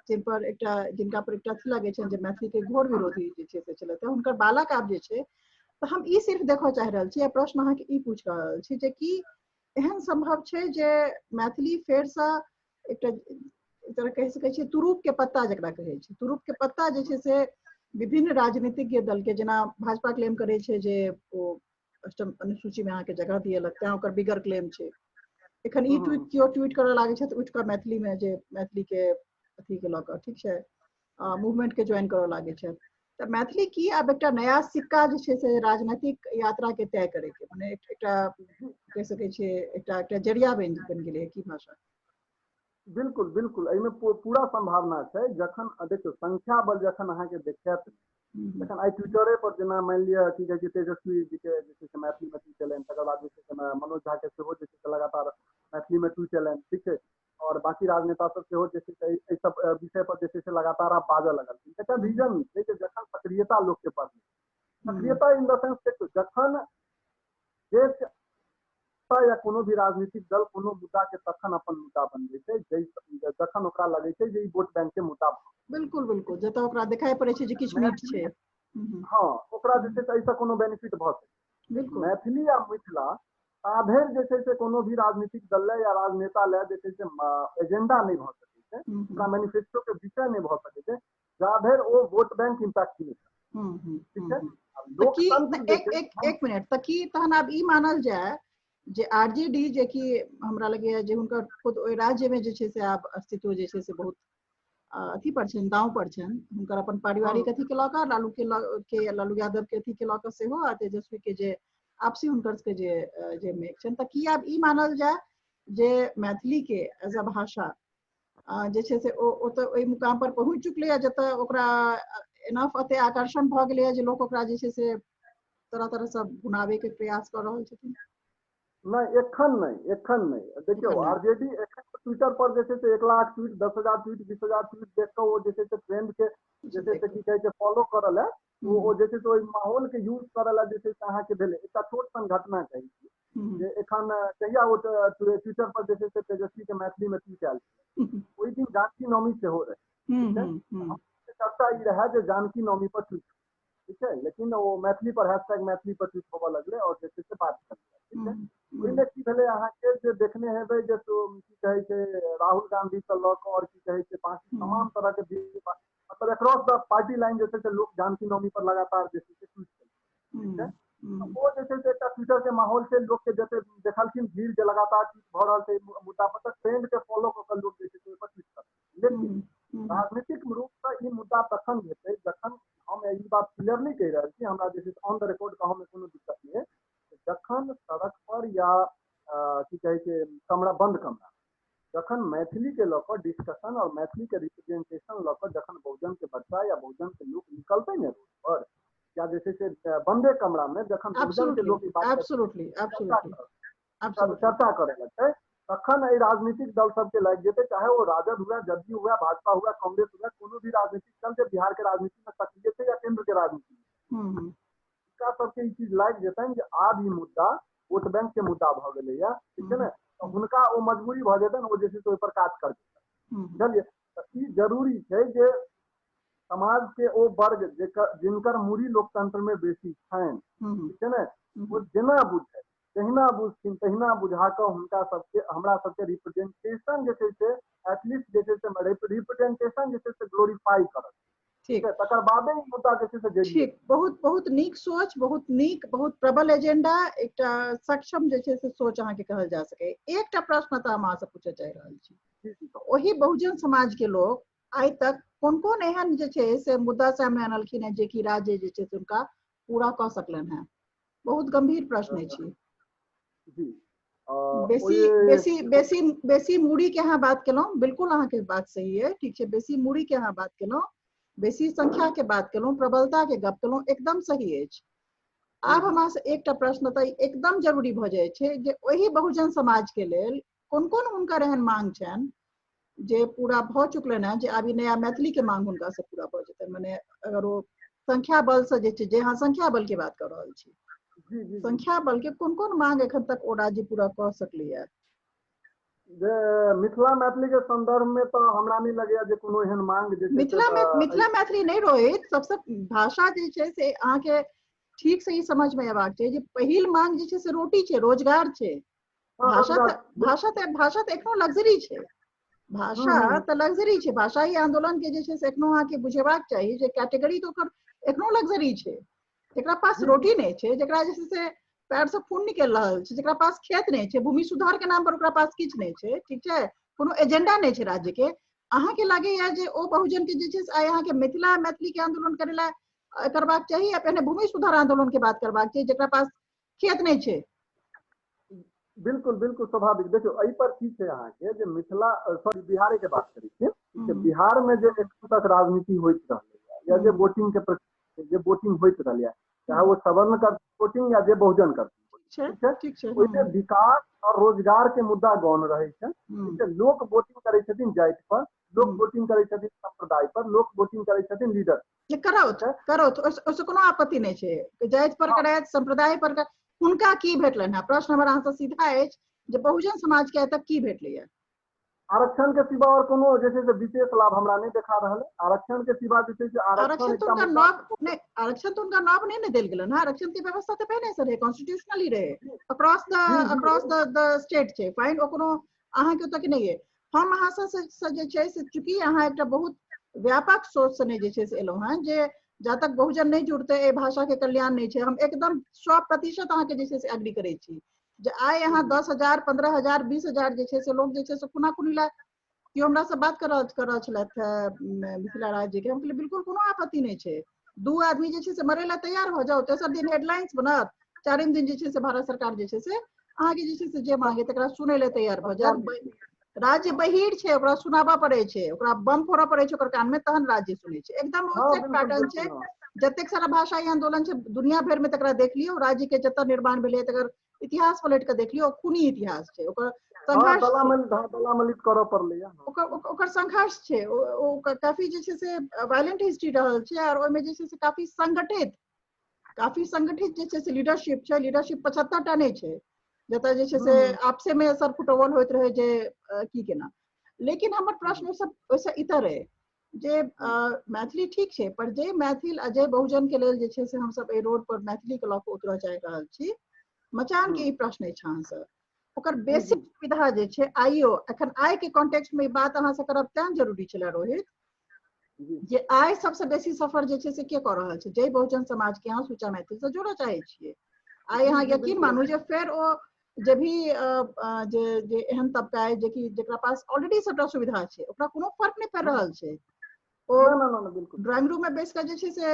जिन पर एकटा जिनका पर एकटा अथी लगै छनि जे मैथिली के घोर विरोधी जे छै से छलथि, हुनकर बालक आब जे छै, तऽ हम ई सिर्फ देखऽ चाहि रहल छी आ प्रश्न अहाँके ई पूछि रहल छी जे की एहन संभव छै जे मैथिली फेरसँ एकटा एक तरह कहि सकै छियै तुरूप के पत्ता जकरा कहै छै, तुरूप के पत्ता जे छै से विभिन्न राजनीतिज्ञ दल के, जेना भाजपा क्लेम करै छै जे ओ अष्टम अनुसूची में अहाँके जगह दिएलक तैं ओकर बिगर क्लेम छै। एखन ई ट्वीट केओ ट्वीट करऽ लागै छै तऽ उठि कऽ मैथिली में जे मैथिली के अथी के लऽ कऽ ठीक छै मूवमेंट के ज्वाइन करऽ लागै छै। तऽ मैथिली की आब एकटा नया सिक्का जे छै से राजनीतिक यात्रा के तय करे के माने एकटा कहि सकै छियै एकटा एकटा जरिया बनि बनि गेलै की भाषा। बिल्कुल बिल्कुल, एहिमे पूरा संभावना छै। जखन देखियौ संख्या बल जखन अहाँके देखायत, जखन आइ ट्विटरे पर जेना मानि लिअ की कहै छै तेजस्वी जी के जे छै से मैथिली मे ट्वीट एलनि, तकर बाद जे छै से मनोज झा के सेहो जे छै से लगातार मैथिली मे ट्वीट एलनि, ठीक छै, और बाकी राजनेता सब सेहो जे छै से एहि सब विषय पर जे छै से लगातार आब बाजऽ लगलखिन। एकटा रीजन छै जे जखन सक्रियता लोक के बढ़लै, सक्रियता इन the sense देखियौ जखन देश या कोनो भी राजनीतिक दल कोनो मुद्दा के तखन अपन मुद्दा बनबै छै जखन ओकरा लगै छै जे ई वोट बैंक के मुद्दा। बिल्कुल बिल्कुल, जतऽ ओकरा देखाइ पड़ै छै जे किछु मीट छै, हाँ, ओकरा जे छै एहिसँ कोनो बेनिफिट भऽ सकै। बिल्कुल। मैथिली आ मिथिला ताधरि जे छै से कोनो भी राजनीतिक दल लए या राजनेता लए जे छै से एजेंडा नहि भऽ सकै छै, ओकरा मैनिफेस्टो के विषय नहि भऽ सकै छै जाधरि ओ वोट बैंक इम्पैक्ट नहि करत। ठीक छै। लोकतंत्र एक मिनट, तऽ की तहन आब ई मानल जाय जे आरजेडी जे कि हमरा लगैया जे हुनकर खुद ओहि राज्य में जे छै से आब अस्तित्व जे छै से बहुत अथी पर छनि, दांव पर छनि, हुनकर अपन पारिवारिक अथी के लऽ कऽ, लालू के लालू यादव के अथी के लऽ कऽ सेहो, आ तेजस्वी के जे आपसी हुनकर सबके जे जे मेघ छनि, तऽ की आब ई मानल जाय जे मैथिली के एज अ भाषा जे छै से ओ ओतऽ ओहि मुकाम पर पहुँच चुकलैया जतऽ ओकरा एनफ एते आकर्षण भऽ गेलैया जे लोक ओकरा जे छै से तरह तरह सँ भुनाबै के प्रयास कऽ रहल छथिन? नहि, एखन नहि, एखन नहि। देखियौ आरजेडी एखन ट्विटर पर जे छै से 1 लाख ट्वीट, 10,000 ट्वीट, 20,000 ट्वीट देख कऽ ओ जे छै से ट्रेंड के जे छै से की कहै छै फॉलो करऽ लए, ओ जे छै से ओहि माहौल के यूज करऽ लए जे छै से अहाँके भेलै। एकटा छोट सन घटना कहै छी जे एखन कहिया ओ ट्विटर पर जे छै से तेजस्वी के मैथिली मे ट्वीट आयल छलै, ओहि दिन जानकी नवमी सेहो रहै। चर्चा ई रहै जे जानकी नवमी पर ट्वीट, ठीक छै, लेकिन ओ मैथिली पर हैशटैग मैथिली पर ट्वीट होबऽ लगलै और जे छै से बात चललै, ठीक छै। ओहिमे की भेलै अहाँके जे देखने हेबै जे की कहै छै राहुल गांधी से लऽ कऽ और की कहै छै बाकी तमाम तरह के मतलब एक्रॉस द पार्टी लाइन जे छै से लोक जानकी नवमी पर लगातार जे छै से ट्वीट केलकै, ठीक छै। ओ जे छै से एकटा ट्विटर के माहौल छै, लोक के जते देखलखिन भीड़ जे लगातार ट्वीट भऽ रहल छै मुद्दा पर, तऽ ट्रेंड के फॉलो कऽ कऽ लोक जे छै से ओहि पर ट्वीट करतै। लेकिन राजनीतिक रूप से ई मुद्दा तखन हेतै जखन हम ई बात क्लियरली कहि रहल छी, हमरा जे छै ऑन the record कहऽमे कोनो दिक्कत नहि है, जखन सड़क पर या की कहै छै कमरा बंद कमरा जखन मैथिली के लऽ कऽ डिस्कशन और मैथिली के रिप्रेजेंटेशन लऽ कऽ जखन बहुजन के बच्चा या बहुजन के लोक निकलतै ने रोड पर या जे छै से बंदे कमरा में जखन बहुजन के लोक चर्चा करे लगतै, तखन एहि राजनीतिक दल सबके लागि जेतै, चाहे ओ राजद हुए, जदयू हुए, भाजपा हुए, कांग्रेस हुए, कोनो भी राजनीतिक दल जे बिहार के राजनीति में सक्रिय छै या केंद्र के राजनीति में, हुनका सबके ई चीज लागि जेतनि जे आब ई मुद्दा वोट बैंक के मुद्दा भऽ गेलैया, ठीक छै ने? तऽ हुनका ओ मजबूरी भऽ जेतनि, ओ जे छै से ओहिपर काज करतै, बुझलियै? तऽ ई जरूरी छै जे समाज के ओ वर्ग जेकर जिनकर मूड़ी लोकतंत्र में बेसी छनि, ठीक छै ने, ओ जेना बुझै तहिना बुझथिन, तहिना बुझा कऽ हुनका सबके हमरा सबके रिप्रेजेंटेशन जे छै से एटलीस्ट जे छै से रिप्रेजेंटेशन जे छै से ग्लोरीफाई करत, ठीक है? तकर बादे ई मुद्दा जे छै से जरिए। ठीक, बहुत बहुत नीक सोच, बहुत नीक, बहुत प्रबल एजेंडा, एकटा सक्षम जे छै से सोच अहाँके कहल जा सकै। एकटा प्रश्न तऽ हम अहाँसँ पूछऽ चाहि रहल छी, ओहि बहुजन समाज के लोग आइ तक कोन कोन एहन जे छै से मुद्दा सामने अनलखिन हेँ जेकि राज्य जे छै से हुनका पूरा कऽ सकलनि हेँ? बहुत गंभीर प्रश्न अछि। जी, बेसी बेसी बेसी बेसी मूड़ी के अहाँ बात केलहुँ, बिल्कुल अहाँके बात सही है, ठीक छै। बेसी मूड़ी के अहाँ बात केलहुँ, बेसी संख्या के बात केलहुँ, प्रबलता के गप केलहुँ, एकदम सही अछि। आब हमरा से एकटा प्रश्न तऽ एकदम जरूरी भऽ जाइ छै जे ओहि बहुजन समाज के लेल कोन कोन हुनकर एहन मांग छनि जे पूरा भऽ चुकलनि हेँ, जे आब ई नया मैथिली के मांग हुनका से पूरा भऽ जेतनि? मने अगर ओ संख्या बल से जे छै, जे अहाँ संख्या बल के बात कऽ रहल छी, संख्या बल के कोन कोन मांग एखन तक ओ राज्य पूरा कऽ सकलैया? जे मिथिला मैथिली के संदर्भ में तऽ हमरा नहि लगैया जे कोनो एहन मांग जे मिथिला में मिथिला मैथिली नहि रोहित, सबसे भाषा जे छै से अहाँके ठीक से ई समझ में अयबाक चाही जे पहिल मांग जे छै से रोटी छै, रोजगार छै। भाषा तऽ एखनो लग्जरी छै, भाषा तऽ लग्जरी छै। भाषाई आंदोलन के जे छै से एखनो अहाँके बुझेबाक चाही जे कैटेगरी तऽ ओकर एखनो लग्जरी छै। जेकरा पास रोटी नहि छै, जेकरा जे छै से पैर से खून निकलि रहल छै, जेकरा पास खेत नहि छै, भूमि सुधार के नाम पर ओकरा पास किछु नहि छै, ठीक छै, कोनो एजेंडा नहि छै राज्य के। अहाँके लागैया जे ओ बहुजन के जे छै से आइ अहाँके मिथिला मैथिली के आंदोलन करै लए करबाक चाही या पहिने भूमि सुधार आंदोलन के बात करबाक चाही जेकरा पास खेत नहि छै? बिल्कुल बिल्कुल स्वाभाविक। देखियौ एहि पर की छै अहाँके जे मिथिला सॉरी बिहारे के बात करै छी, बिहार में जे एखन तक राजनीति होइत रहलै या जे वोटिंग के जे वोटिंग होइत रहलै, चाहे वो सवर्ण कर वोटिंग या जे बहुजन कर, ठीक छै, ओहिमे विकास और रोजगार के मुद्दा गौण रहै छै। ठीक छै, लोक वोटिंग करै छथिन जाति पर, लोक वोटिंग करै छथिन संप्रदाय पर, लोक वोटिंग करै छथिन लीडर। करौथ करौथ, ओहिसँ कोनो आपत्ति नहि छै। जाति पर करैत, संप्रदाय पर, हुनका की भेटलनि हेँ? प्रश्न हमर अहाँसँ सीधा अछि जे बहुजन समाज के आइ तक की भेटलैया? आरक्षण के सिवा और कोनो जे छै से विशेष लाभ हमरा नहि देखा रहल है। आरक्षण के सिवा जे छै से आरक्षण तो उनका नव नहीं, आरक्षण तो उनका नव नहीं ने देल गेलन। आरक्षण के व्यवस्था तऽ पहिने से रहे, कॉन्स्टिट्यूशनली रहे, अक्रॉस the state छै, फाइन, ओ कोनो अहाँके ओतऽ के नहि है। हम अहाँ से जे छै से चूँकि अहाँ एकटा बहुत व्यापक सोच से नहि जे छै से एलहुँ हेँ जे जा तक बहुजन नहि जुड़तै एहि भाषा के कल्याण नहि छै, हम एकदम 100% अहाँके जे छै से एग्री करै छी जे आइ अहाँ 10,000 15,000 20,000 जे छै से लोग जे छै से खुना खुनी ला केओ हमरा से बात कर रहल छलथि मिथिला राज्य के, हम कहलियै बिल्कुल कोनो आपत्ति नहि छै, 2 आदमी जे छै से मरे ला तैयार हो जाउ, तेसर दिन हेडलाइंस बनत, चारिम दिन जे छै से भारत सरकार जे छै से अहाँके जे छै से जे मांगे तकरा सुनै लए तैयार भऽ जायत। राज्य बहिर छै, ओकरा सुनाबऽ पड़ै छै, ओकरा बम फोड़ऽ पड़ै छै ओकर कान में, तहन राज्य सुनै छै। एकदम सेट पैटर्न छै। जतेक सारा भाषाई आंदोलन छै दुनिया भरि में तकरा देख लियौ, राज्य के जतऽ निर्माण भेलै तकर इतिहास पलट के देख लियौ, खूनी इतिहास छै ओकर संघर्ष, ओकर संघर्ष छै, ओ काफी जे छै से वायलेंट हिस्ट्री रहल छै और ओहिमे जे छै से काफी संगठित जे छै से लीडरशिप छै। लीडरशिप 75 टा नहि छै जतऽ जे छै से आपसे में सर फुटौवल होइत रहे जे की केना। लेकिन हमर प्रश्न ओहिसँ इतर अइ जे मैथिली ठीक छै, पर जे मैथिल आ जे बहुजन के लेल जे छै से हमसब एहि रोड पर मैथिली के लऽ कऽ उतरऽ चाहि रहल छी, मचान के ई प्रश्न अछि अहाँसँ, ओकर बेसिक सुविधा जे छै आइयो एखन आइ के कॉन्टेक्स्ट में ई बात अहाँसँ करब तें जरूरी छलै रोहित, जे आइ सबसँ बेसी सफर जे छै से के कऽ रहल छै? जे बहुजन समाज के अहाँ सुचा मैथिल से जोड़ऽ चाहै छियै। आइ अहाँ यकीन मानू जे फेर ओ जे भी जे जे एहन तबका अइ जेकि जेकरा पास ऑलरेडी सबटा सुविधा छै, ओकरा कोनो फर्क नहि पड़ि रहल छै। ओ ड्राइंग रूम में बैस कऽ जे छै से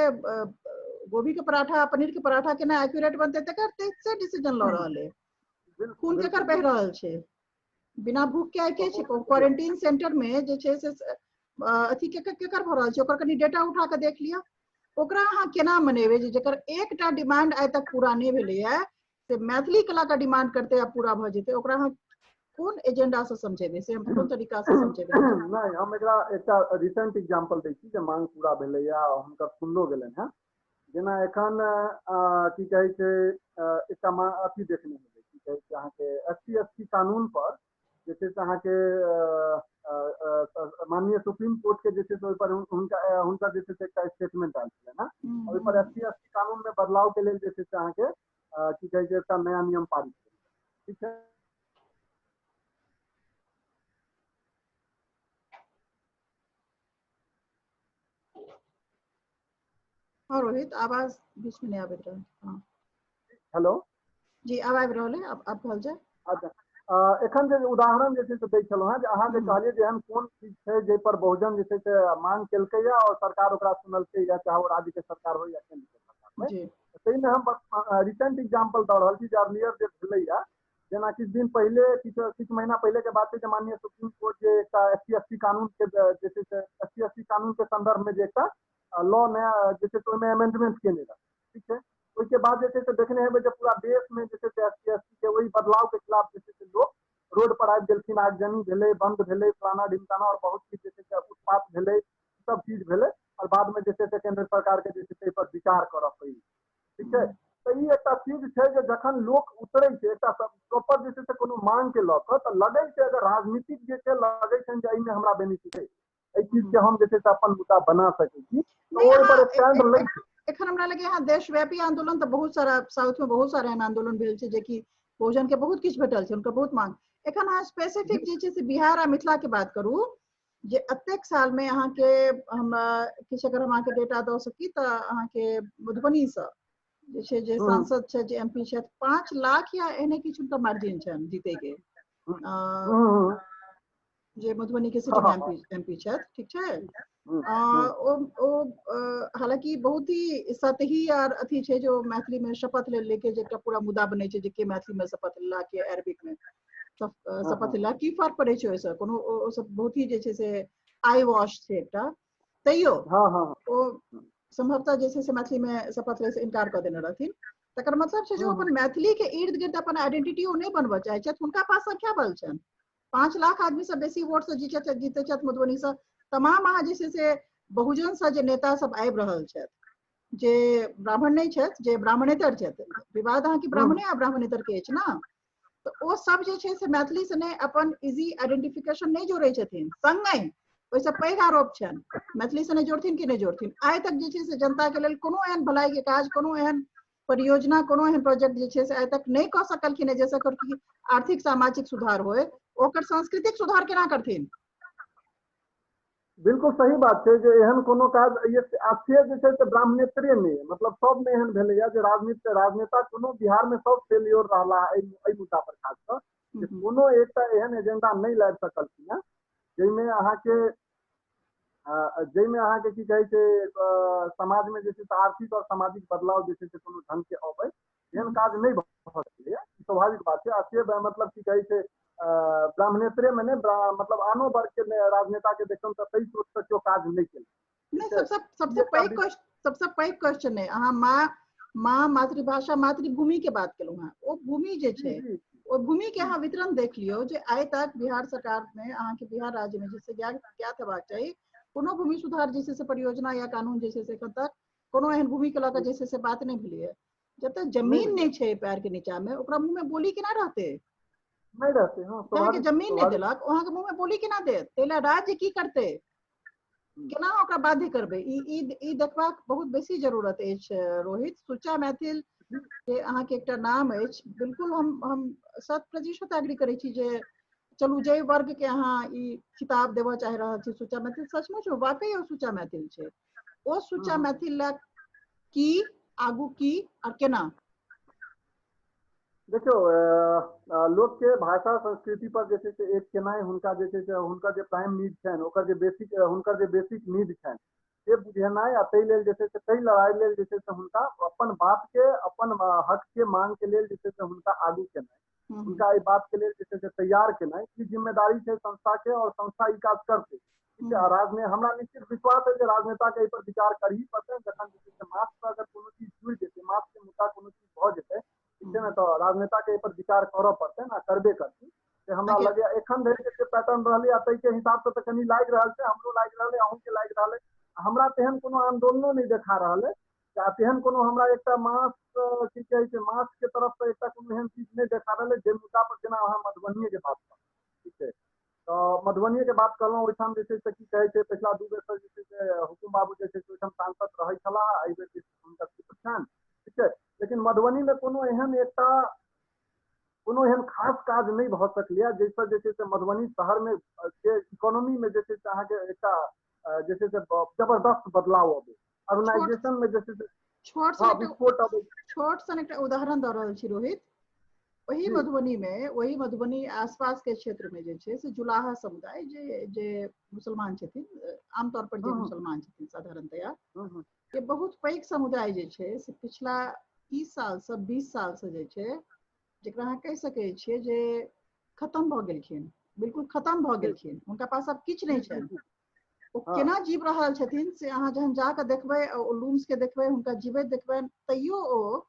गोभी के पराठा पनीर के पराठा केना एक्यूरेट बनतै तकर से डिसीजन लऽ रहल अइ। खून केकर बहि रहल छै? बिना भूख के आइ के छै क्वारंटीन सेंटर में जे छै से अथी केकर भऽ रहल छै? ओकर कनि डेटा उठा कऽ देख लिअ। ओकरा अहाँ केना मनेबै जे जकर एकटा डिमांड आइ तक पूरा नहि भेलैया से मैथिली कला का डिमांड करते आ पूरा भऽ जेतै, ओकरा अहाँ कोन एजेंडा से समझेबै, से हम कोन तरीका से समझेबै? नहि, हम एकरा एकटा रिसेंट एग्जांपल दै छी जे मांग पूरा भेलैया, हुनकर सुनलो गेलनि हेँ। जेना एखन की कहै छै, एकटा अथी देखने हेबै, की कहै छै अहाँके, एस सी एस टी कानून पर जे छै से अहाँके माननीय सुप्रीम कोर्ट के जे छै से ओहिपर हुनका जे छै से एकटा स्टेटमेंट आयल छलै ने, ओहिपर एस सी एस टी कानून मे बदलाव के लेल जे छै से अहाँके की कहै छै एकटा नया नियम पारित भेल, ठीक छै। हाँ रोहित, आवाज बीच में नहीं आबैत रहल। हाँ हेलो जी, आब आबि रहल है, अब कहल जाय। अच्छा, एखन जे उदाहरण जे छै से दै छलहुँ हेँ जे अहाँ जे कहलियै जे एहन कोन चीज छै जाहि पर बहुजन जे छै से मांग केलकैया और सरकार ओकरा सुनलकैया, चाहे ओ राज्य के सरकार हो या केंद्र के सरकार हो, ताहिमे हम रिसेंट एग्जाम्पल दऽ रहल छी जे अर्लियर जे भेलैया, जेना किछु दिन पहिले, किछु महीना पहिले के बात छै जे माननीय सुप्रीम कोर्ट जे एकटा एस सी एस टी कानून के जे छै से एस सी एस टी कानून के संदर्भ में जे एकटा लॉ नया जे छै से ओहिमे अमेंडमेंट केने रहै, ठीक छै। ओहिके बाद जे छै से देखने हेबै जे पूरा देश में जे छै से एस सी एस टी के ओहि बदलाव के खिलाफ जे छै से लोक रोड पर आबि गेलखिन, आगजनी भेलै, बंद भेलै, फलाना ढिमकाना और बहुत चीज जे छै से उत्पात भेलै, सब चीज भेलै और बाद में जे छै से केंद्र सरकार के जे छै से एहि पर विचार करऽ पड़ि, ठीक छै। तऽ ई एकटा चीज छै जे जखन लोक उतरै छै एकटा प्रॉपर जे छै से कोनो मांग के लऽ कऽ, तऽ लगै छै अगर राजनीतिक जे छै लगै छै जे एहिमे हमरा बेनिफिट है, एहि चीज के हम जे छै से अपन मुद्दा बना सकै छी, तऽ ओहि पर स्टैंड लै छै। एखन हमरा लगे यहाँ देशव्यापी आंदोलन तऽ बहुत सारा साउथ में बहुत सारा एहन आंदोलन भेल छै जेकि बहुजन के बहुत किछु भेटल छै, हुनकर बहुत मांग। एखन अहाँ स्पेसिफिक जे छै से बिहार आ मिथिला के बात करू जे एतेक साल में अहाँके हम किछु अगर हम अहाँके डेटा दऽ सकी तऽ अहाँके मधुबनी सँ जे छै जे सांसद छै, जे एमपी छथि, 5 लाख या एहने किछु हुनका मार्जिन छनि जीते के, जे मधुबनी के सिटिंग एमपी छथि, ठीक छै। ओ हालांकि बहुत ही सतही आर अथी छै जो मैथिली में शपथ ले लेके जे एकटा पूरा मुद्दा बनै छै जे के मैथिली में शपथ लेला के अरबिक में शपथ लेला, की फर्क पड़ै छै ओहिसँ, कोनो ओ सब बहुत ही जे छै से आई वॉश छै एकटा, तैयो ओ संभवतः जे छै से मैथिली में शपथ लै से इनकार कऽ देने रहथिन। तकर मतलब छै जे ओ अपन मैथिली के इर्द गिर्द अपन आइडेंटिटी ओ नहि बनबऽ चाहै छथि, हुनका पास संख्या बल छनि, 5 लाख आदमी से बेसी वोट से जीते छथि मधुबनी से। तमाम अहाँ जे छै से बहुजन से जे नेता सब आबि रहल छथि, जे ब्राह्मण नहि छथि, जे ब्राह्मणेतर छथि, विवाद अहाँके ब्राह्मणे आ ब्राह्मणेतर के अछि ने, तऽ ओ सब जे छै से मैथिली से नहि अपन इजी आइडेंटिफिकेशन नहि जोड़ै छथिन। संगहि ओहिसँ पैघ आरोप छनि मैथिली से नहि जोड़थिन कि नहि जोड़थिन, आइ तक जे छै से जनता के लेल कोनो एहन भलाई के काज, कोनो एहन परियोजना, कोनो एहन प्रोजेक्ट जे छै से आइ तक नहि कऽ सकलखिन जाहिसँ ओकर आर्थिक सामाजिक सुधार होय, ओकर सांस्कृतिक सुधार केना करथिन। बिल्कुल सही बात छै जे एहन कोनो काज से जे छै से ब्राह्मणेतरे नहि, मतलब सब मे एहन भेलैया जे राजनेता कोनो बिहार में सब फेल्योर रहला एहि मुद्दा पर, खास कऽ जे कोनो एकटा एहन एजेंडा नहि लाबि सकलखिन हेँ जाहिमे अहाँके की कहै छै समाज में जे छै से आर्थिक और सामाजिक बदलाव जे छै से कोनो ढंग के अबै, एहन काज नहि भऽ सकैया, स्वाभाविक बात छै। आ से मतलब की कहै छै ब्राह्मणेतरे में नहि, मतलब आनो वर्ग के राजनेता के देखम तऽ ताहि सोच से केओ काज नहि केलक। नहि, सबसे पैघ क्वेश्चन है, अहाँ माँ मातृभाषा मातृभूमि के बात केलहुँ हेँ, ओ भूमि जे छै ओ भूमि के अहाँ वितरण देख लियौ जे आइ तक बिहार सरकार में अहाँके बिहार राज्य में जैसे ज्ञात हेबाक चाही कोनो भूमि सुधार जे छै से परियोजना या कानून जे छै से एखन तक कोनो एहन भूमि के लऽ कऽ जे छै से बात नहि भेलैया। जब तक जमीन नहि छै पैर के नीचा में ओकरा मुंह में बोली केना रहतै, नहि रहतै। अहाँके जमीन नहि देलक, अहाँके मुंह में बोली केना देत, ताहि लए राज्य की करतै, केना ओकरा बाध्य करबै, ई देखबाक बहुत बेसी जरूरत अछि। रोहित, सुच्चा मैथिल के अहाँके एकटा नाम अछि, बिल्कुल हम 100% एग्री करै छी जे चलू जाहि वर्ग के अहाँ ई खिताब देबऽ चाहि रहल छी सुच्चा मैथिल, सचमुच वाकई ओ सुच्चा मैथिल छै। ओ सुच्चा मैथिल लए की आगू की और केना? देखियौ, लोक के भाषा संस्कृति पर जे छै से एक केनाइ हुनका जे छै से हुनकर जे प्राइम नीड छनि, ओकर जे बेसिक हुनकर जे बेसिक नीड छनि से बुझेनाइ आ ताहि लेल जे छै से ताहि लड़ाइ लेल जे छै से हुनका अपन बात के अपन हक के मांग के लेल जे छै से हुनका आगू केनाइ, हुनका एहि बात के लेल जे छै से तैयार केनाइ, ई जिम्मेदारी छै संस्था के और संस्था ई काज करतै, ठीक छै। आ हमरा निश्चित विश्वास है जे राजनेता के एहि पर विचार करही पड़तै। जखन जे छै से मास पर अगर कोनो चीज जुड़ि जेतै, मास के मुद्दा कोनो चीज भऽ जेतै, ठीक छै ने, तऽ राजनेता के एहि पर विचार करऽ पड़तै ने, करबे करतै। से हमरा लगैया एखन धरि के जे पैटर्न रहलै आ ताहि के हिसाब से तऽ कनि लागि रहल छै, हमरो लागि रहल है, अहूँ के लागि रहल है। हमरा तेहन कोनो आंदोलनो नहि देखा रहल है तेहन कोनो हमरा एकटा मास की कहै छै मास के तरफ से एकटा कोनो एहन चीज नहि देखा रहल जे मुद्दा पर, जेना अहाँ मधुबनिये के बात कहलहुँ, ठीक छै, तऽ मधुबनिये के बात कहलहुँ, ओहिठाम जे छै से की कहै छै पिछला 2 बेर जे छै से हुकुम बाबू जे छै से ओहिठाम सांसद रहै छलाह, एहि बेर जे हुनकर पुत्र छनि, ठीक छै। लेकिन मधुबनी मे कोनो एहन एकटा कोनो एहन खास काज नहि भऽ सकलैए जाहिसँ जे छै से मधुबनी शहरमे के इकोनॉमी मे जे छै से अहाँके एकटा जे छै से जबरदस्त बदलाव अबै, अर्बनाइजेशन मे जे छै से विस्फोट अबै। छोट सन एकटा उदाहरण दऽ रहल छी रोहित, ओही मधुबनी में, ओही मधुबनी आसपास के क्षेत्र में जे छै से जुलाहा समुदाय जे जे मुसलमान छथिन, आमतौर पर जे मुसलमान छथिन साधारणतया, के बहुत पैघ समुदाय जे छै से पिछला 30 साल से 20 साल से जे छै, जकरा अहाँ कहि सकै छियै जे खत्म भऽ गेलखिन, बिल्कुल खत्म भऽ गेलखिन, हुनका पास आब किछु नहि छनि। ओ केना जीव रहल छथिन से अहाँ जहन जाकऽ देखबै, ओ लूम्स के देखबै, हुनका जीवैत देखबै, तैयो ओ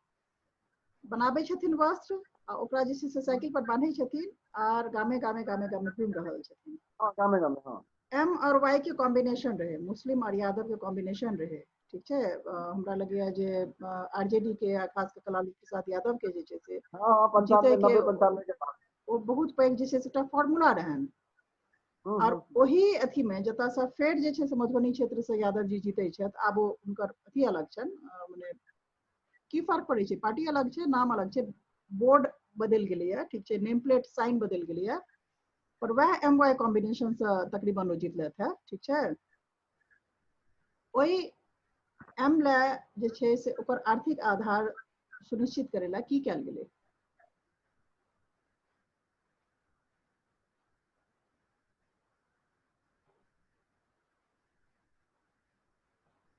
बनाबै छथिन वस्त्र आ ओकरा जे छै से साइकिल पर बांधै छथिन आर गामे गामे गामे गामे घूमि रहल छथिन। गामे गामे, हाँ। एम और वाई के कॉम्बिनेशन रहे, मुस्लिम और यादव के कॉम्बिनेशन रहे, ठीक छै। हमरा लगैया जे आरजेडी के आ खास कऽ लालू प्रसाद यादव के जे छै से जीते के ओ बहुत पैघ जे छै से एकटा फॉर्मूला रहनि। और ओही अथी में जतऽ से फेर जे छै से मधुबनी क्षेत्र से यादव जी जीते छथि, आब ओ हुनकर अथी अलग छनि, मने की फर्क पड़ै छै, पार्टी अलग छै, नाम अलग छै, बोर्ड बदलि गेलैया, ठीक छै, नेम प्लेट साइन बदलि गेलैया, पर वएह एम वाई कॉम्बिनेशन से तकरीबन ओ जीतलथि है, ठीक छै। ओहि एम लए जे छै से ओकर आर्थिक आधार सुनिश्चित करै लए की कयल गेलै?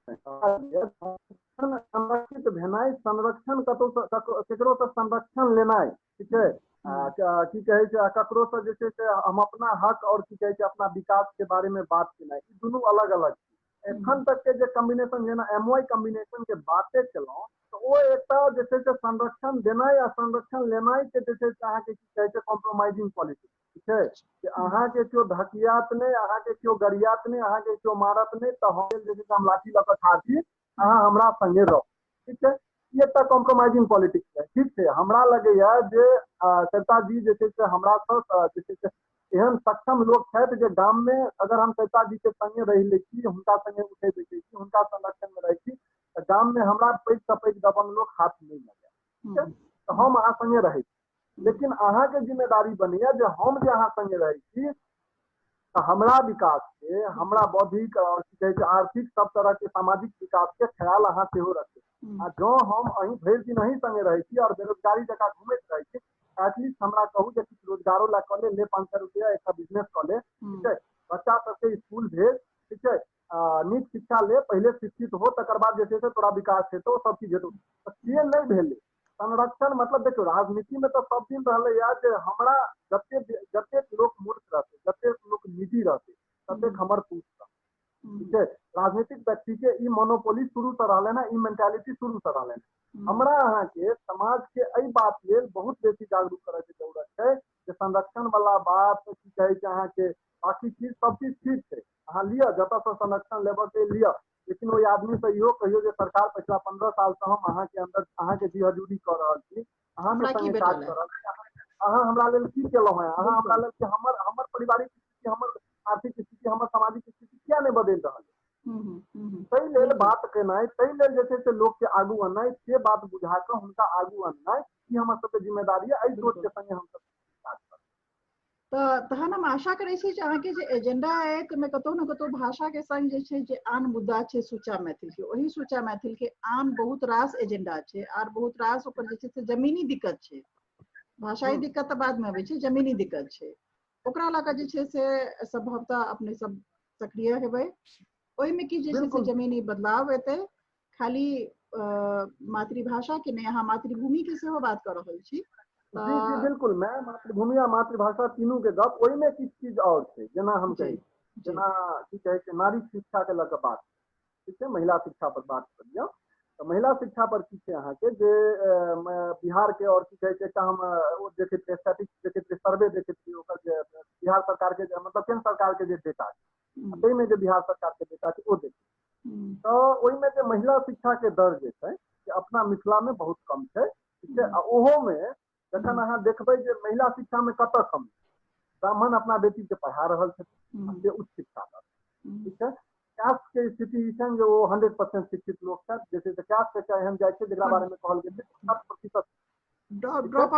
संरक्षित भेनाइ, संरक्षण कतौ केकरो से संरक्षण लेनाइ, ठीक छै, की कहै छै, ककरो से जे छै से हम अपना हक और की कहै छै अपना विकास के बारे में बात केनाइ, ई दुनू अलग अलग छै। एखन तक के जे कॉम्बिनेशन, जेना एम वाई कॉम्बिनेशन के बाते केलहुँ, तऽ ओ एकटा जे छै से संरक्षण देनाइ आ संरक्षण लेनाइ के जे छै से अहाँके की कहै छै कॉम्प्रोमाइजिंग पॉलिटिक्स, ठीक छै, कि अहाँके केओ धकियात नहि, अहाँके केओ गरियात नहि, अहाँके केओ मारत नहि, तऽ हम जे छै से हम लाठी लऽ कऽ ठाढ़ छी, अहाँ हमरा संगे रहू, ठीक छै। ई एकटा कॉम्प्रोमाइजिंग पॉलिटिक्स छै, ठीक छै। हमरा लगैया जे सरिता जी जे छै से हमरा सँ जे छै से एहन सक्षम लोक छथि जे गाम में अगर हम सरिता जी के संगे रहि लै छी, हुनका संगे उठै बैसै छी, हुनका संरक्षण में रहै छी, तऽ गाम में हमरा पैघ सँ पैघ दबंग लोक हाथ नहि लगायत, ठीक छै, तऽ हम अहाँ संगे रहै छी। लेकिन अहाँके जिम्मेदारी बनैया जे हम जे अहाँ संगे रहै छी तऽ हमरा विकास के, हमरा बौद्धिक और की कहै छै आर्थिक सब तरह के सामाजिक विकास के ख्याल अहाँ सेहो रखबै। आ जँ हम अहीं भरि दिन अहीं संगे रहै छी और बेरोजगारी जकाँ घुमैत रहै छी, एटलीस्ट हमरा कहू जे किछु रोजगारो लए कऽ ले 500 रुपया एकटा बिजनेस कऽ ले, ठीक छै, बच्चा सबके स्कूल भेज, ठीक छै, नीक शिक्षा ले, पहिले शिक्षित हो, तकर बाद जे छै से तोरा विकास हेतौ, सब चीज हेतौ। तऽ से नहि भेलै। संरक्षण मतलब देखियौ राजनीति में तऽ सब दिन रहलैया जे हमरा जतेक लोक मूर्ख रहतै, जतेक लोक निजी रहतै, ततेक हमर पूछ रहतै, ठीक छै। राजनीतिक व्यक्ति के ई मोनोपोली शुरू से रहलै ने, ई मेंटालिटी शुरू से रहलै ने। हमरा अहाँके समाज के एहि बात लेल बहुत बेसी जागरूक करय के जरूरत छै जे संरक्षण वाला बात की कहै छै अहाँके, बाकी चीज सब चीज ठीक छै, अहाँ लिअ जतऽ से संरक्षण लेबऽ के लिअ, लेकिन ओहि आदमी से इहो कहियौ जे सरकार पिछला 15 साल से हम अहाँके अंदर अहाँके जी हजूरी कऽ रहल छी, अहाँके संगे काज कऽ रहल छी, अहाँ हमरा लेल की केलहुँ हेँ, अहाँ हमरा लेल कि हमर हमर पारिवारिक स्थिति, हमर आर्थिक स्थिति, हमर सामाजिक स्थिति किया नहि बदलि रहल है, ताहि लेल बात केनाइ, ताहि लेल जे छै से लोक के आगू अननाइ, से बात बुझा कऽ हुनका आगू अननाइ, ई हमर सबके जिम्मेदारी है। एहि सोच के संगे हमसब काज करब। तऽ तहन हम आशा करै छी जे अहाँके जे एजेंडा अइ ताहिमे कतहु ने कतहु भाषा के संग जे छै जे आन मुद्दा छै सुच्चा मैथिल के, ओहि सुच्चा मैथिल के आन बहुत रास एजेंडा छै आर बहुत रास ओकर जे छै से जमीनी दिक्कत छै, भाषाई दिक्कत तऽ बाद मे अबै छै, जमीनी दिक्कत छै, ओकरा लऽ कऽ जे छै से सम्भवतः अपने सब सक्रिय हेबै। ओहिमे की जे छै से जमीनी बदलाव एतै, खाली मातृभाषा के नहि, अहाँ मातृभूमि के सेहो बात कऽ रहल छी। जी जी बिल्कुल, मैं मातृभूमि आ मातृभाषा तीनू के गप, ओहिमे किछु चीज और छै, जेना हम कहै जेना की कहै छै नारी शिक्षा के लऽ कऽ बात, ठीक छै, महिला शिक्षा पर बात करियौ तऽ महिला शिक्षा पर की छै अहाँके जे बिहार के और की कहै छै एकटा हम ओ देखैत रहियै स्टैटिस्टिक्स देखैत रहियै, सर्वे देखैत रहियै ओकर जे बिहार सरकार के मतलब केंद्र सरकार के जे डेटा छै ताहिमे जे बिहार सरकार के डेटा छै ओ देखैत। तऽ ओहिमे जे महिला शिक्षाके दर जे छै से अपना मिथिलामे बहुत कम छै, ठीक छै। आ ओहोमे जखन अहाँ देखबै जे महिला शिक्षामे कतऽ कम छै, ब्राह्मण अपना बेटीके पढ़ा रहल छथिन से उच्च शिक्षा दर, ठीक छै। कास्ट के स्थिति ई छनि जे ओ 100% शिक्षित लोक छथि, जे छै से कास्ट एकटा एहन जाइ छै जकरा बारेमे कहल गेल छै 60%। ड्रॉप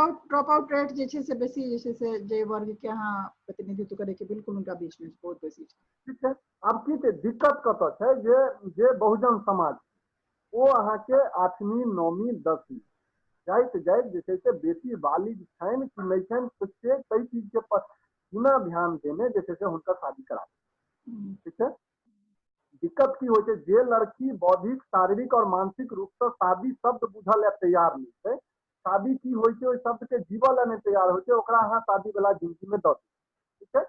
आउट रेट जे छै से बेसी जे छै से जे वर्ग के अहाँ प्रतिनिधित्व करे के बिल्कुल उनका बीच में बहुत बेसी छै, ठीक छै। आब की छै दिक्कत कतऽ छै जे जे बहुजन समाज ओ अहाँके 8वीं 9वीं 10वीं जाइत जाइत जे छै से बेटी बालिग छनि कि नहि छनि से ताहि चीज के पर बिना ध्यान देने जे छै से हुनकर शादी करा, ठीक छै। दिक्कत की होइ छै जे लड़की बौद्धिक शारीरिक और मानसिक रूप से शादी शब्द बुझऽ लए तैयार नहि छै, शादी की होइ छै ओहि शब्द के जीवऽ लए नहि तैयार होइ छै, ओकरा अहाँ शादी वाला जिंदगी में दऽ दियौ, ठीक छै।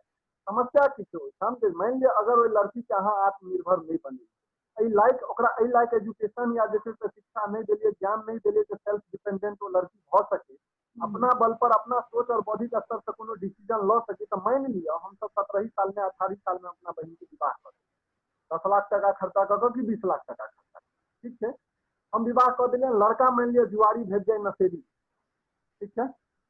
समस्या की छै ओहिठाम जे मानि लिअ अगर ओहि लड़की के अहाँ आत्मनिर्भर नहि बनेलियै, एहि लायक ओकरा एहि लायक एजुकेशन या जे छै से शिक्षा नहि देलियै, ज्ञान नहि देलियै जे सेल्फ डिपेंडेंट ओ लड़की भऽ सके, अपना बल पर अपना सोच और बौद्धिक स्तर से कोनो डिसीजन लऽ सके। तऽ मानि लिअ हमसब 17 साल में 18 साल में अपना बहिन के विवाह कऽ देलियै, 10 लाख टाका खर्चा कऽ कऽ कि 20 लाख टाका खर्चा, ठीक छै। हम विवाह कऽ देलियै, लड़का मानि लिअ जुआरी भेट जाय नशेड़ी, ठीक छै,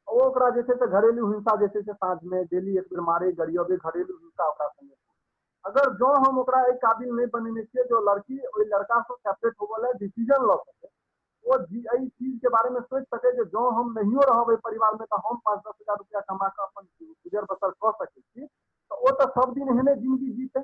ओ ओकरा जे छै से घरेलू हिंसा जे छै से साँझ में डेली एक बेर मारे गरियबे, घरेलू हिंसा ओकरा संगे। अगर जँ हम ओकरा एहि काबिल नहि बनेने छियै जे लड़की ओहि लड़का से सेपरेट होबऽ लए डिसीजन लऽ सके, ओ एहि चीज के बारे में सोचि सके जे जँ हम नहियो रहब एहि परिवार में तऽ हम 5-10 हजार रुपया कमा कऽ अपन गुजर बसर कऽ सकै छी, तऽ ओ तऽ सब दिन एहने जिंदगी जीतै।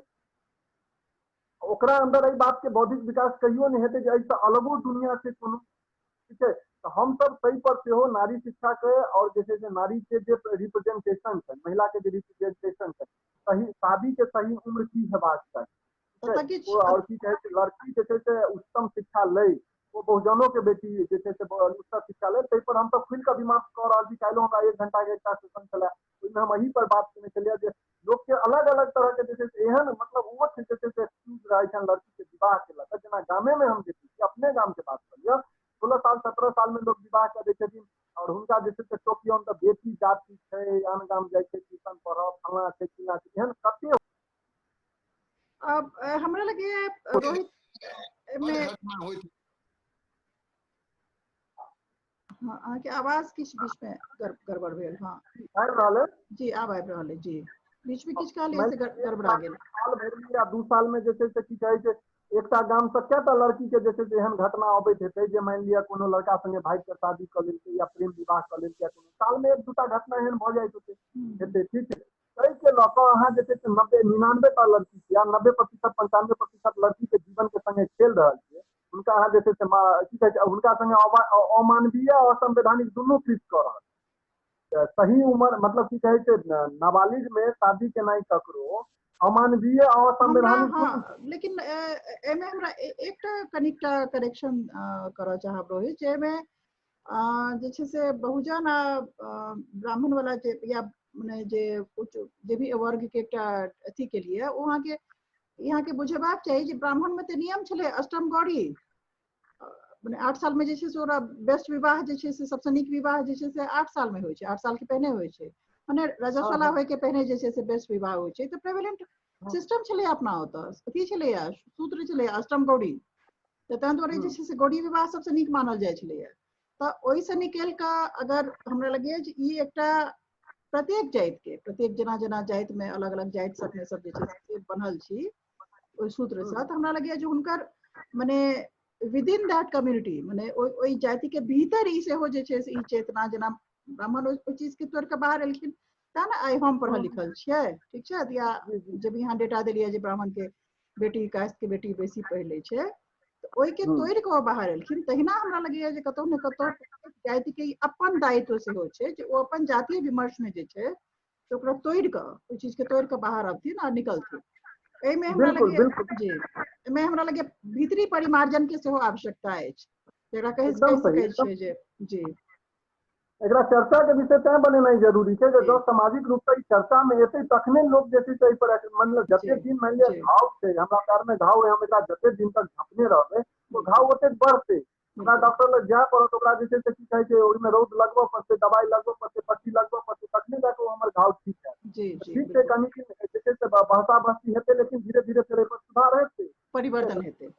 ओकरा अंदर एहि बात के बौद्धिक विकास कहियो नहि हेतै जे एहिसँ अलगो दुनिया छै कोनो, ठीक छै। तऽ हमसब ताहि पर सेहो नारी शिक्षा के और जे छै से नारी के जे रिप्रेजेंटेशन छै, महिला के जे रिप्रेजेंटेशन छै, सही शादी के सही उम्र की हेबाक चाही, ठीक छै। और की कहै छै लड़की जे छै से उच्चतम शिक्षा लै, ओ बहुजनों के बेटी जे छै से उच्चतर शिक्षा लै, ताहि पर हमसब खुलि कऽ विमर्श कऽ रहल छी। काल्हिो हमरा 1 घंटा के एकटा सेशन छलै, ओहिमे हम एहि पर बात केने छलियै जे लोक के अलग अलग तरह के जे छै से एहन मतलब ओ छै जे छै से एक्सक्यूज रहै छनि लड़की के विवाह के लऽ कऽ। जेना गामे में हम देखै छी, अपने गाम के बात कऽ लिअ, 16 साल 17 साल में लोक विवाह कऽ दै छथिन और हुनका जे छै से टोकियौन तऽ बेटी जाति छै, आन गाम जाइ छै ट्यूशन पढ़ऽ, फलाँ छै चिल्लाँ छै, एहन कते। अब हमरा लगैए रोहित एहिमे हाँ, अहाँके आवाज किछु बीच में गड़बड़ भेल। हाँ आबि रहल है जी, आब आबि रहल है जी। बीच में किछु कहलियै से गड़बड़ा गेल। साल भरि में या 2 साल में जे छै से की कहै छै एकटा गाम से कएटा लड़की के जे छै से एहन घटना अबैत हेतै जे मानि लिअ कोनो लड़का संगे भागि कऽ शादी कऽ लेलकै या प्रेम विवाह कऽ लेलकै, कोनो साल में 1-2 घटना एहन भऽ जाइत हेतै, ठीक छै। ताहिके लऽ कऽ अहाँ जे छै से 90-99 टा लड़की या 90% 95% लड़की के जीवन के संगे खेल रहल छियै, हुनका अहाँ जे छै से की कहै छै हुनका संगे अमानवीय असंवैधानिक दुनू कृत्य कऽ रहल छियै। सही उम्र मतलब की कहै छै नाबालिग में शादी केनाइ ककरो अमानवीय असंवैधानिक। हाँ, लेकिन एहिमे हमरा एकटा कनिकटा करेक्शन करऽ चाहब रोहित, जाहिमे जे छै से बहुजन आ ब्राह्मण वाला जे या मने जे कुछ जे भी वर्ग के एकटा अथी के लिए ओ अहाँके यहाँ के बुझेबाक चाही जे ब्राह्मण में तऽ नियम छलै अष्टम गौरी, मने 8 साल में जे छै से ओकरा बेस्ट विवाह जे छै से सबसँ नीक विवाह जे छै से 8 साल में होइ छै, 8 साल के पहिने होइ छै, मने रजस्वला होय के पहिने जे छै से बेस्ट विवाह होइ छै। तऽ प्रेवेलेंट सिस्टम छलै अपना ओतऽ, अथी छलैया सूत्र छलै अष्टम गौरी, तऽ ताहि दुआरे जे छै से गौरी विवाह सबसँ नीक मानल जाइ छलैया। तऽ ओहिसँ निकलि कऽ अगर हमरा लगैया जे ई एकटा प्रत्येक जाति के प्रत्येक जेना जेना जाति में अलग अलग जाति सबमे सब जे छै से बनल छी ओहि सूत्र से, तऽ हमरा लगैया जे हुनकर मने विद इन that community मने ओहि जाति के भीतर ई सेहो जे छै से ई चेतना, जेना ब्राह्मण ओहि चीज के तोड़ि कऽ बाहर एलखिन तें ने आइ हम पढ़ल लिखल छियै, ठीक छै। या जब यहाँ डेटा देलियै जे ब्राह्मण के बेटी कास्ट के बेटी बेसी पढ़ि लै छै, तऽ ओहि के तोड़ि कऽ बाहर एलखिन। तहिना हमरा लगैया जे कतहु ने कतहु जाति के अपन दायित्व सेहो छै जे ओ अपन जातीय विमर्श में जे छै से ओकरा तोड़ि कऽ ओहि चीज के तोड़ि कऽ बाहर अबथिन आ निकलथिन। एहिमे हमरा लगैया जी, एहिमे हमरा लगैया भीतरी परिमार्जन के सेहो आवश्यकता अछि, जेकरा कहि सकै छियै जे जी एकरा चर्चा के विषय तैं बनेनाइ जरूरी छै जे जँ सामाजिक रूप से ई चर्चा में एतै तखने लोक जे छै से एहि पर मतलब जते दिन मानि लिअ घाव छै, हमरा पैर में घाव है, हम एकरा जते दिन तक झपने रहबै ओ घाव ओतेक बढ़तै, ओकरा डॉक्टर लग जाय पड़त, ओकरा जे छै से की कहै छै ओहिमे रौद लगबऽ पड़तै, दवाइ लगबऽ पड़तै, पट्टी लगबऽ पड़तै, तखने जाकऽ ओ हमर घाव ठीक हैत। ठीक छै, कनि जे छै से बहसा बहसी हेतै, लेकिन धीरे धीरे फेर एहि पर सुधार हेतै। परिवर्तन हेतै।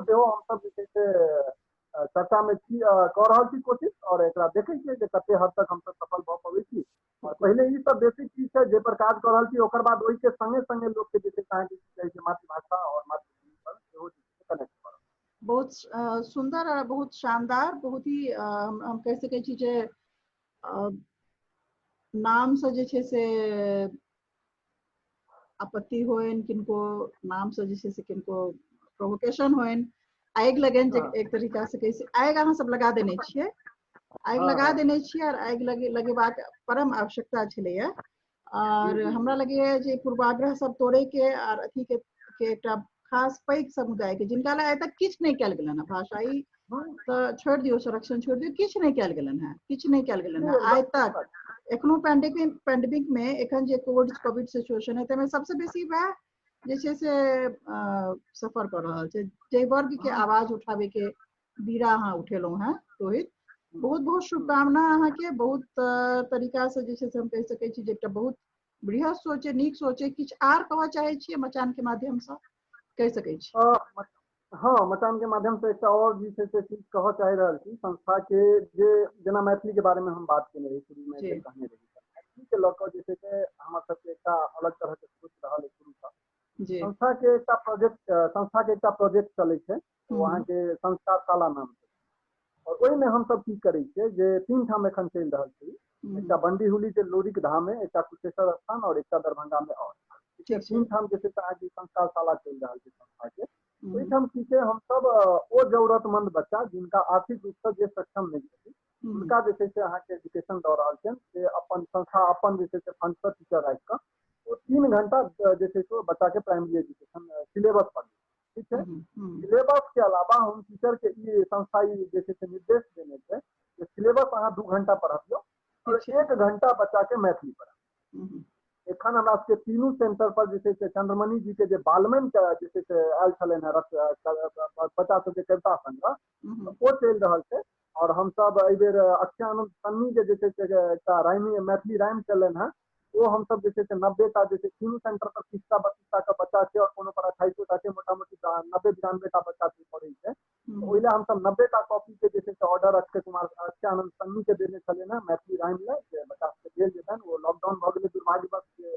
सेहो हमसब जे छै से चर्चा मे छी, कऽ रहल छी कोशिश, और एकरा देखै छियै जे कते हद तक हमसब सफल भऽ पबै छी। और पहिले ई सब बेसिक चीज छै जाहि पर काज कऽ रहल छी, ओकर बाद ओहिके संगे संगे लोक के जे छै अहाँके की कहै छै मातृभाषा और मातृभूमि पर सेहो कनेक्ट करब। बहुत सुंदर और बहुत शानदार, बहुत ही हम कहि सकै छी जे नाम से जे छै से आपत्ति होइन किनको, नाम से जे छै से किनको प्रोवोकेशन होइन, आगि लगन जे एक तरीका से कहै छै आगि अहाँ सब लगा देने छियै, आगि लगा देने छियै और आगि लगेबाक परम आवश्यकता छलैया। और हमरा लगैया जे पूर्वाग्रह सब तोड़े के और अथी के एकटा खास पैघ समुदाय के जिनका लए आइ तक किछु नहि कयल गेलनि हेँ, भाषाई तऽ छोड़ि दियौ, संरक्षण छोड़ि दियौ, किछु नहि कयल गेलनि हेँ, किछु नहि कयल गेलनि हेँ आइ तक। एखनो पेंडेमिक में एखन जे कोविड सिचुएशन है ताहिमे सबसे बेसी वएह जे छै से सफर कऽ रहल छै, जाहि वर्ग के आवाज उठाबे के बीड़ा अहाँ उठेलहुँ हेँ रोहित, बहुत बहुत शुभकामना अहाँके। बहुत तरीका से जे छै से हम कहि सकै छी जे एकटा बहुत बृहद सोच, नीक सोच। किछु आर कहऽ चाहै छियै मचान के माध्यम से कहि सकै छी? हाँ, मचान के माध्यम से एकटा और जे छै से चीज कहऽ चाहि रहल छी। संस्था के जे जेना मैथिली के बारे में हम बात केने रही शुरू में, कहने रही मैथिली के लऽ कऽ जे छै से हमर सबके एकटा अलग तरह के सोच रहल है शुरू सँ। संस्था के एकटा प्रोजेक्ट, संस्था के एकटा प्रोजेक्ट चलै छै, ओ अहाँके संस्कार शाला नाम छै। और ओहिमे हमसब की करै छियै जे 3 ठाम एखन चलि रहल छै, एकटा बंडीहुली के लोरिक धाम में, एकटा कुशेश्वर स्थान और एकटा दरभंगा में। और 3 ठाम जे छै अहाँके संस्कार शाला चलि रहल छै संस्था के। ओहिठाम की छै हमसब ओ जरूरतमंद बच्चा जिनका आर्थिक रूप से जे सक्षम नहि छथिन हुनका जे छै से अहाँके एजुकेशन दऽ रहल छनि, से अपन संस्था अपन जे छै से फंड पर टीचर राखि कऽ ओ 3 घंटा जे छै से बच्चा के प्राइमरी एजुकेशन सिलेबस पढ़बै। ठीक छै, सिलेबस के अलावा हम टीचर के ई संस्था ई जे छै से निर्देश देने छै जे सिलेबस अहाँ 2 घंटा पढ़बियौ और 1 घंटा बच्चा के मैथिली पढ़ाबियौ। एखन हमरा सबके 3 सेंटर पर जे छै से चंद्रमणि जी के जे बालमन के जे छै से आयल छलनि हेँ बच्चा सबके कविता संग्रह, ओ चलि रहल छै। और हमसब एहिबेर अक्षयानंद सन्नी के जे छै से एकटा राइमी मैथिली राइम चलनि हेँ, ओ हमसब जे छै से 90 टा जे छै 3 सेंटर पर 30 टा 32 टा के बच्चा छै और कोनो पर 28 टा छै, मोटा मोटी 90-92 टा बच्चा छै पढ़ै छै। ओहि लए हमसब 90 टा कॉपी के जे छै से ऑर्डर अक्षय कुमार अक्षयानंद सन्नी के देने छलियनि हेँ मैथिली राइम लए, जे बच्चा सबके देल जेतनि। ओ लॉकडाउन भऽ गेलै दुर्भाग्यवश जे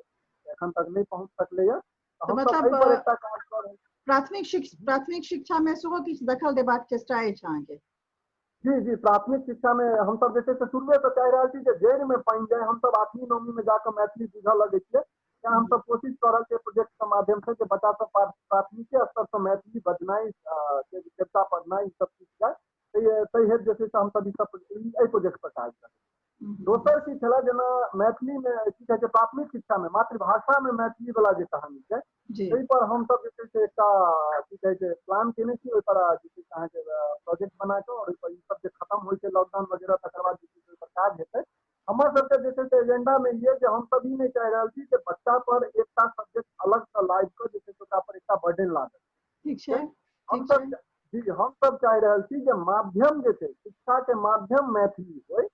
एखन तक नहि पहुँच सकलैया। मतलब प्राथमिक शिक्षा में सेहो किछु दखल देबाक चेष्टा अछि अहाँके? जी जी, प्राथमिक शिक्षा में हमसब जे छै से शुरुए से चाहि रहल छी जे जड़ि में पानि जाय। हमसब 8वीं 9वीं में जाकऽ मैथिली बुझऽ लगै छियै, तेँ हमसब कोशिश कऽ रहल छियै प्रोजेक्ट के माध्यम से जे बच्चा सब प्राथमिके स्तर से मैथिली बजनाइ, कविता पढ़नाइ, ई सब सीख जाय। ताहि हेतु जे छै से हमसब ई सब एहि प्रोजेक्ट पर काज करै। दोसर की छलै जेना मैथिली में की कहै छै प्राथमिक शिक्षा में मातृभाषा में मैथिली वाला जे कहानी छै ताहि पर हमसब जे छै से एकटा की कहै छै प्लान केने छी। ओहि पर जे छै से अहाँके प्रोजेक्ट बना कऽ और ओहि पर ई सब जे खतम होइ छै लॉकडाउन वगैरह तकर बाद जे छै से ओहि पर काज हेतै। हमर सबके जे छै से एजेंडा में ये जे हमसब ई नहि चाहि रहल छी जे बच्चा पर एकटा सब्जेक्ट अलग से लादि कऽ जे छै से ओकरा पर एकटा बर्डन लागल। ठीक छै, हमसब जी हमसब चाहि रहल छी जे माध्यम जे छै शिक्षा के माध्यम मैथिली होइ,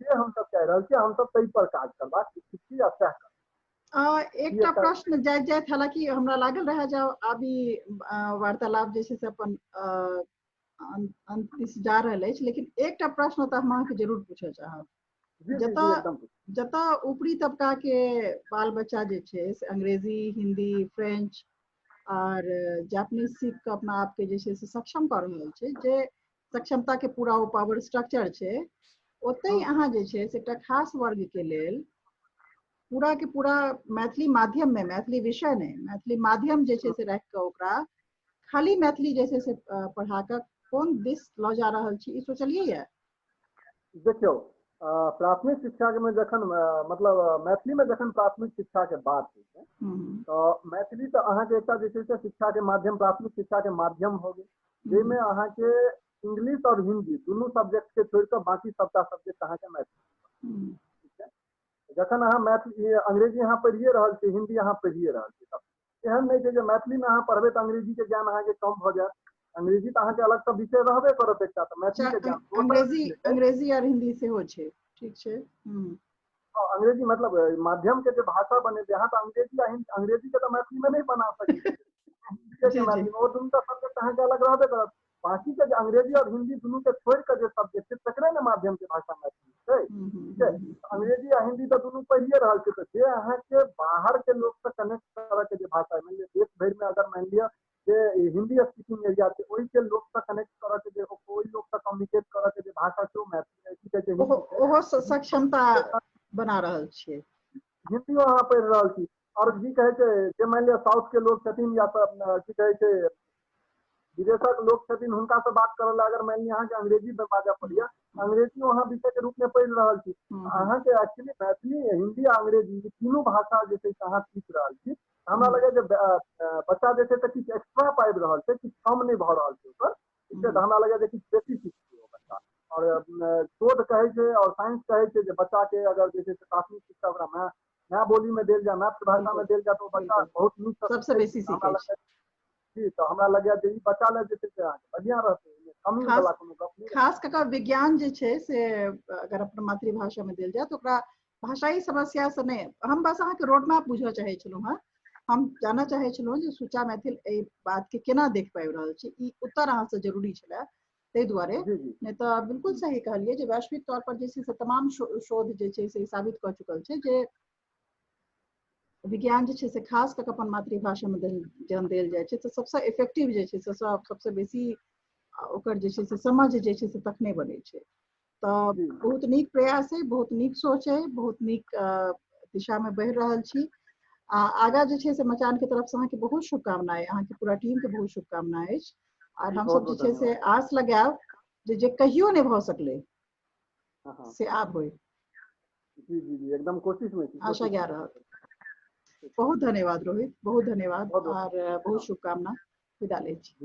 से हमसब चाहि रहल छी। हमसब ताहि पर काज करबाक इच्छुक छी आ सएह करब। एकटा प्रश्न जाइत जाइत, हालांकि हमरा लागल रहै जे आब ई वार्तालाप जे छै से अपन अंत दिस जा रहल अछि, लेकिन एकटा प्रश्न तऽ हम अहाँके जरूर पूछऽ चाहब। जतऽ ऊपरी तबका के बाल बच्चा जे छै से अंग्रेजी, हिंदी, फ्रेंच और जापानीज सीख कऽ अपना आपके जे छै से सक्षम कऽ रहल छै, जे सक्षमता के पूरा ओ पावर स्ट्रक्चर छै, ओतहि अहाँ जे छै से एकटा खास वर्ग के लेल पूरा के पूरा मैथिली माध्यम में, मैथिली विषय नहि, मैथिली माध्यम जे छै से राखि कऽ ओकरा खाली मैथिली जे छै से पढ़ा कऽ कोन दिस लऽ जा रहल छी, ई सोचलियै यऽ? देखियौ, प्राथमिक शिक्षा में जखन मतलब मैथिली में जखन प्राथमिक शिक्षा के बात होइ छै तऽ मैथिली तऽ अहाँके एकटा जे छै से शिक्षा के माध्यम, प्राथमिक शिक्षा के माध्यम हो गेल, जाहिमे अहाँके इंग्लिश और हिंदी दुनू सब्जेक्ट के छोड़ि कऽ बाकी सबटा सब्जेक्ट अहाँके मैथिली। ठीक छै, जखन अहाँ मैथिली अंग्रेजी अहाँ पढ़िए रहल छी, हिंदी अहाँ पढ़िए रहल छी, तऽ एहन नहि छै जे मैथिली में अहाँ पढ़बै तऽ अंग्रेजी के ज्ञान अहाँके कम भऽ जायत। अंग्रेजी तऽ अहाँके अलग सँ विषय रहबे करत एकटा, तऽ मैथिली के ज्ञान अंग्रेजी और हिंदी सेहो छै। ठीक छै, अंग्रेजी मतलब माध्यम के जे भाषा बनेतै, अहाँ तऽ अंग्रेजी आ हिंदी, अंग्रेजी के तऽ मैथिली में नहि बना सकै छी, के मैथिली, ओ दुनू तऽ सब्जेक्ट अहाँके अलग रहबे करत। बाकी के जे अंग्रेजी और हिंदी दुनू के छोड़ि कऽ जे सब्जेक्ट छै तकरे ने माध्यम के भाषा मैथिली छै। ठीक है, अंग्रेजी आ हिंदी तऽ दुनू पढ़िए रहल छै। तऽ जे अहाँके बाहर के लोक से कनेक्ट करऽ के जे भाषा, मानि लिअ देश भरि में अगर मानि लिअ जे हिंदी स्पीकिंग एरिया छै ओहि के लोक से कनेक्ट करऽ के जे, ओहि लोक से कम्युनिकेट करऽ के जे भाषा छै ओ मैथिली, की कहै छै, ओहो सक्षमता बना रहल छियै। हिंदियो अहाँ पढ़ि रहल छी। और की कहै छै जे मानि लिअ साउथ के लोक छथिन या तऽ की कहै छै विदेशक लोक छथिन, हुनका से बात करऽ लए अगर मानि लिअ अहाँके अंग्रेजी में बाजऽ पड़ैया, अंग्रेजियो अहाँ विषय के रूप में पढ़ि रहल छी। अहाँके एक्चुअली मैथिली, हिंदी आ अंग्रेजी तीनू भाषा जे छै से अहाँ सीख रहल छी। हमरा लगैए जे बच्चा जे छै से किछु एक्स्ट्रा पाबि रहल छै, किछु कम नहि भऽ रहल छै ओकर। ठीक छै, तऽ हमरा लगैए जे किछु बेसी सीखतै ओ बच्चा। और शोध कहै छै और साइंस कहै छै जे बच्चा के अगर जे छै से प्राथमिक शिक्षा ओकरा माय बोली में देल जाय, मातृभाषा में देल जाय, तऽ ओ बच्चा बहुत नीक सबसे बेसी सीखै छै। जी, तऽ हमरा लगैए जे ई बच्चा लए जे छै से अहाँके बढ़िआँ रहतै, कमी वाला कोनो गप नहि। खास कऽ कऽ विज्ञान जे छै से अगर अपन मातृभाषा में देल जाय तऽ ओकरा भाषाई समस्या से नहि। हम बस अहाँके रोड मैप बुझऽ चाहै छलहुँ हेँ, हम जानऽ चाहै छलहुँ जे सुच्चा मैथिल एहि बात के केना देख पाबि रहल छै। ई उत्तर अहाँसँ जरूरी छलै ताहि दुआरे, नहि तऽ बिल्कुल सही कहलियै जे वैश्विक तौर पर जे छै से तमाम शोध जे छै से साबित कऽ चुकल छै जे विज्ञान जे छै से खास कऽ अपन मातृभाषा में जहन देल जाइ छै तऽ सबसँ इफेक्टिव जे छै से सबसँ बेसी ओकर जे छै से समझ जे छै से तखने बनै छै। तऽ बहुत नीक प्रयास अइ, बहुत नीक सोच अइ, बहुत नीक दिशा में बढ़ि रहल छी। आ आगाँ जे छै से मचान के तरफ से अहाँके बहुत शुभकामना अइ, अहाँके पूरा टीम के बहुत शुभकामना अछि। आर हमसब जे छै से आस लगायब जे जे कहियो नहि भऽ सकलै से आब होय। जी जी जी, एकदम कोशिश में छी, आशा क्या रहत। बहुत धन्यवाद रोहित, बहुत धन्यवाद और बहुत शुभकामना। विदा लै छी।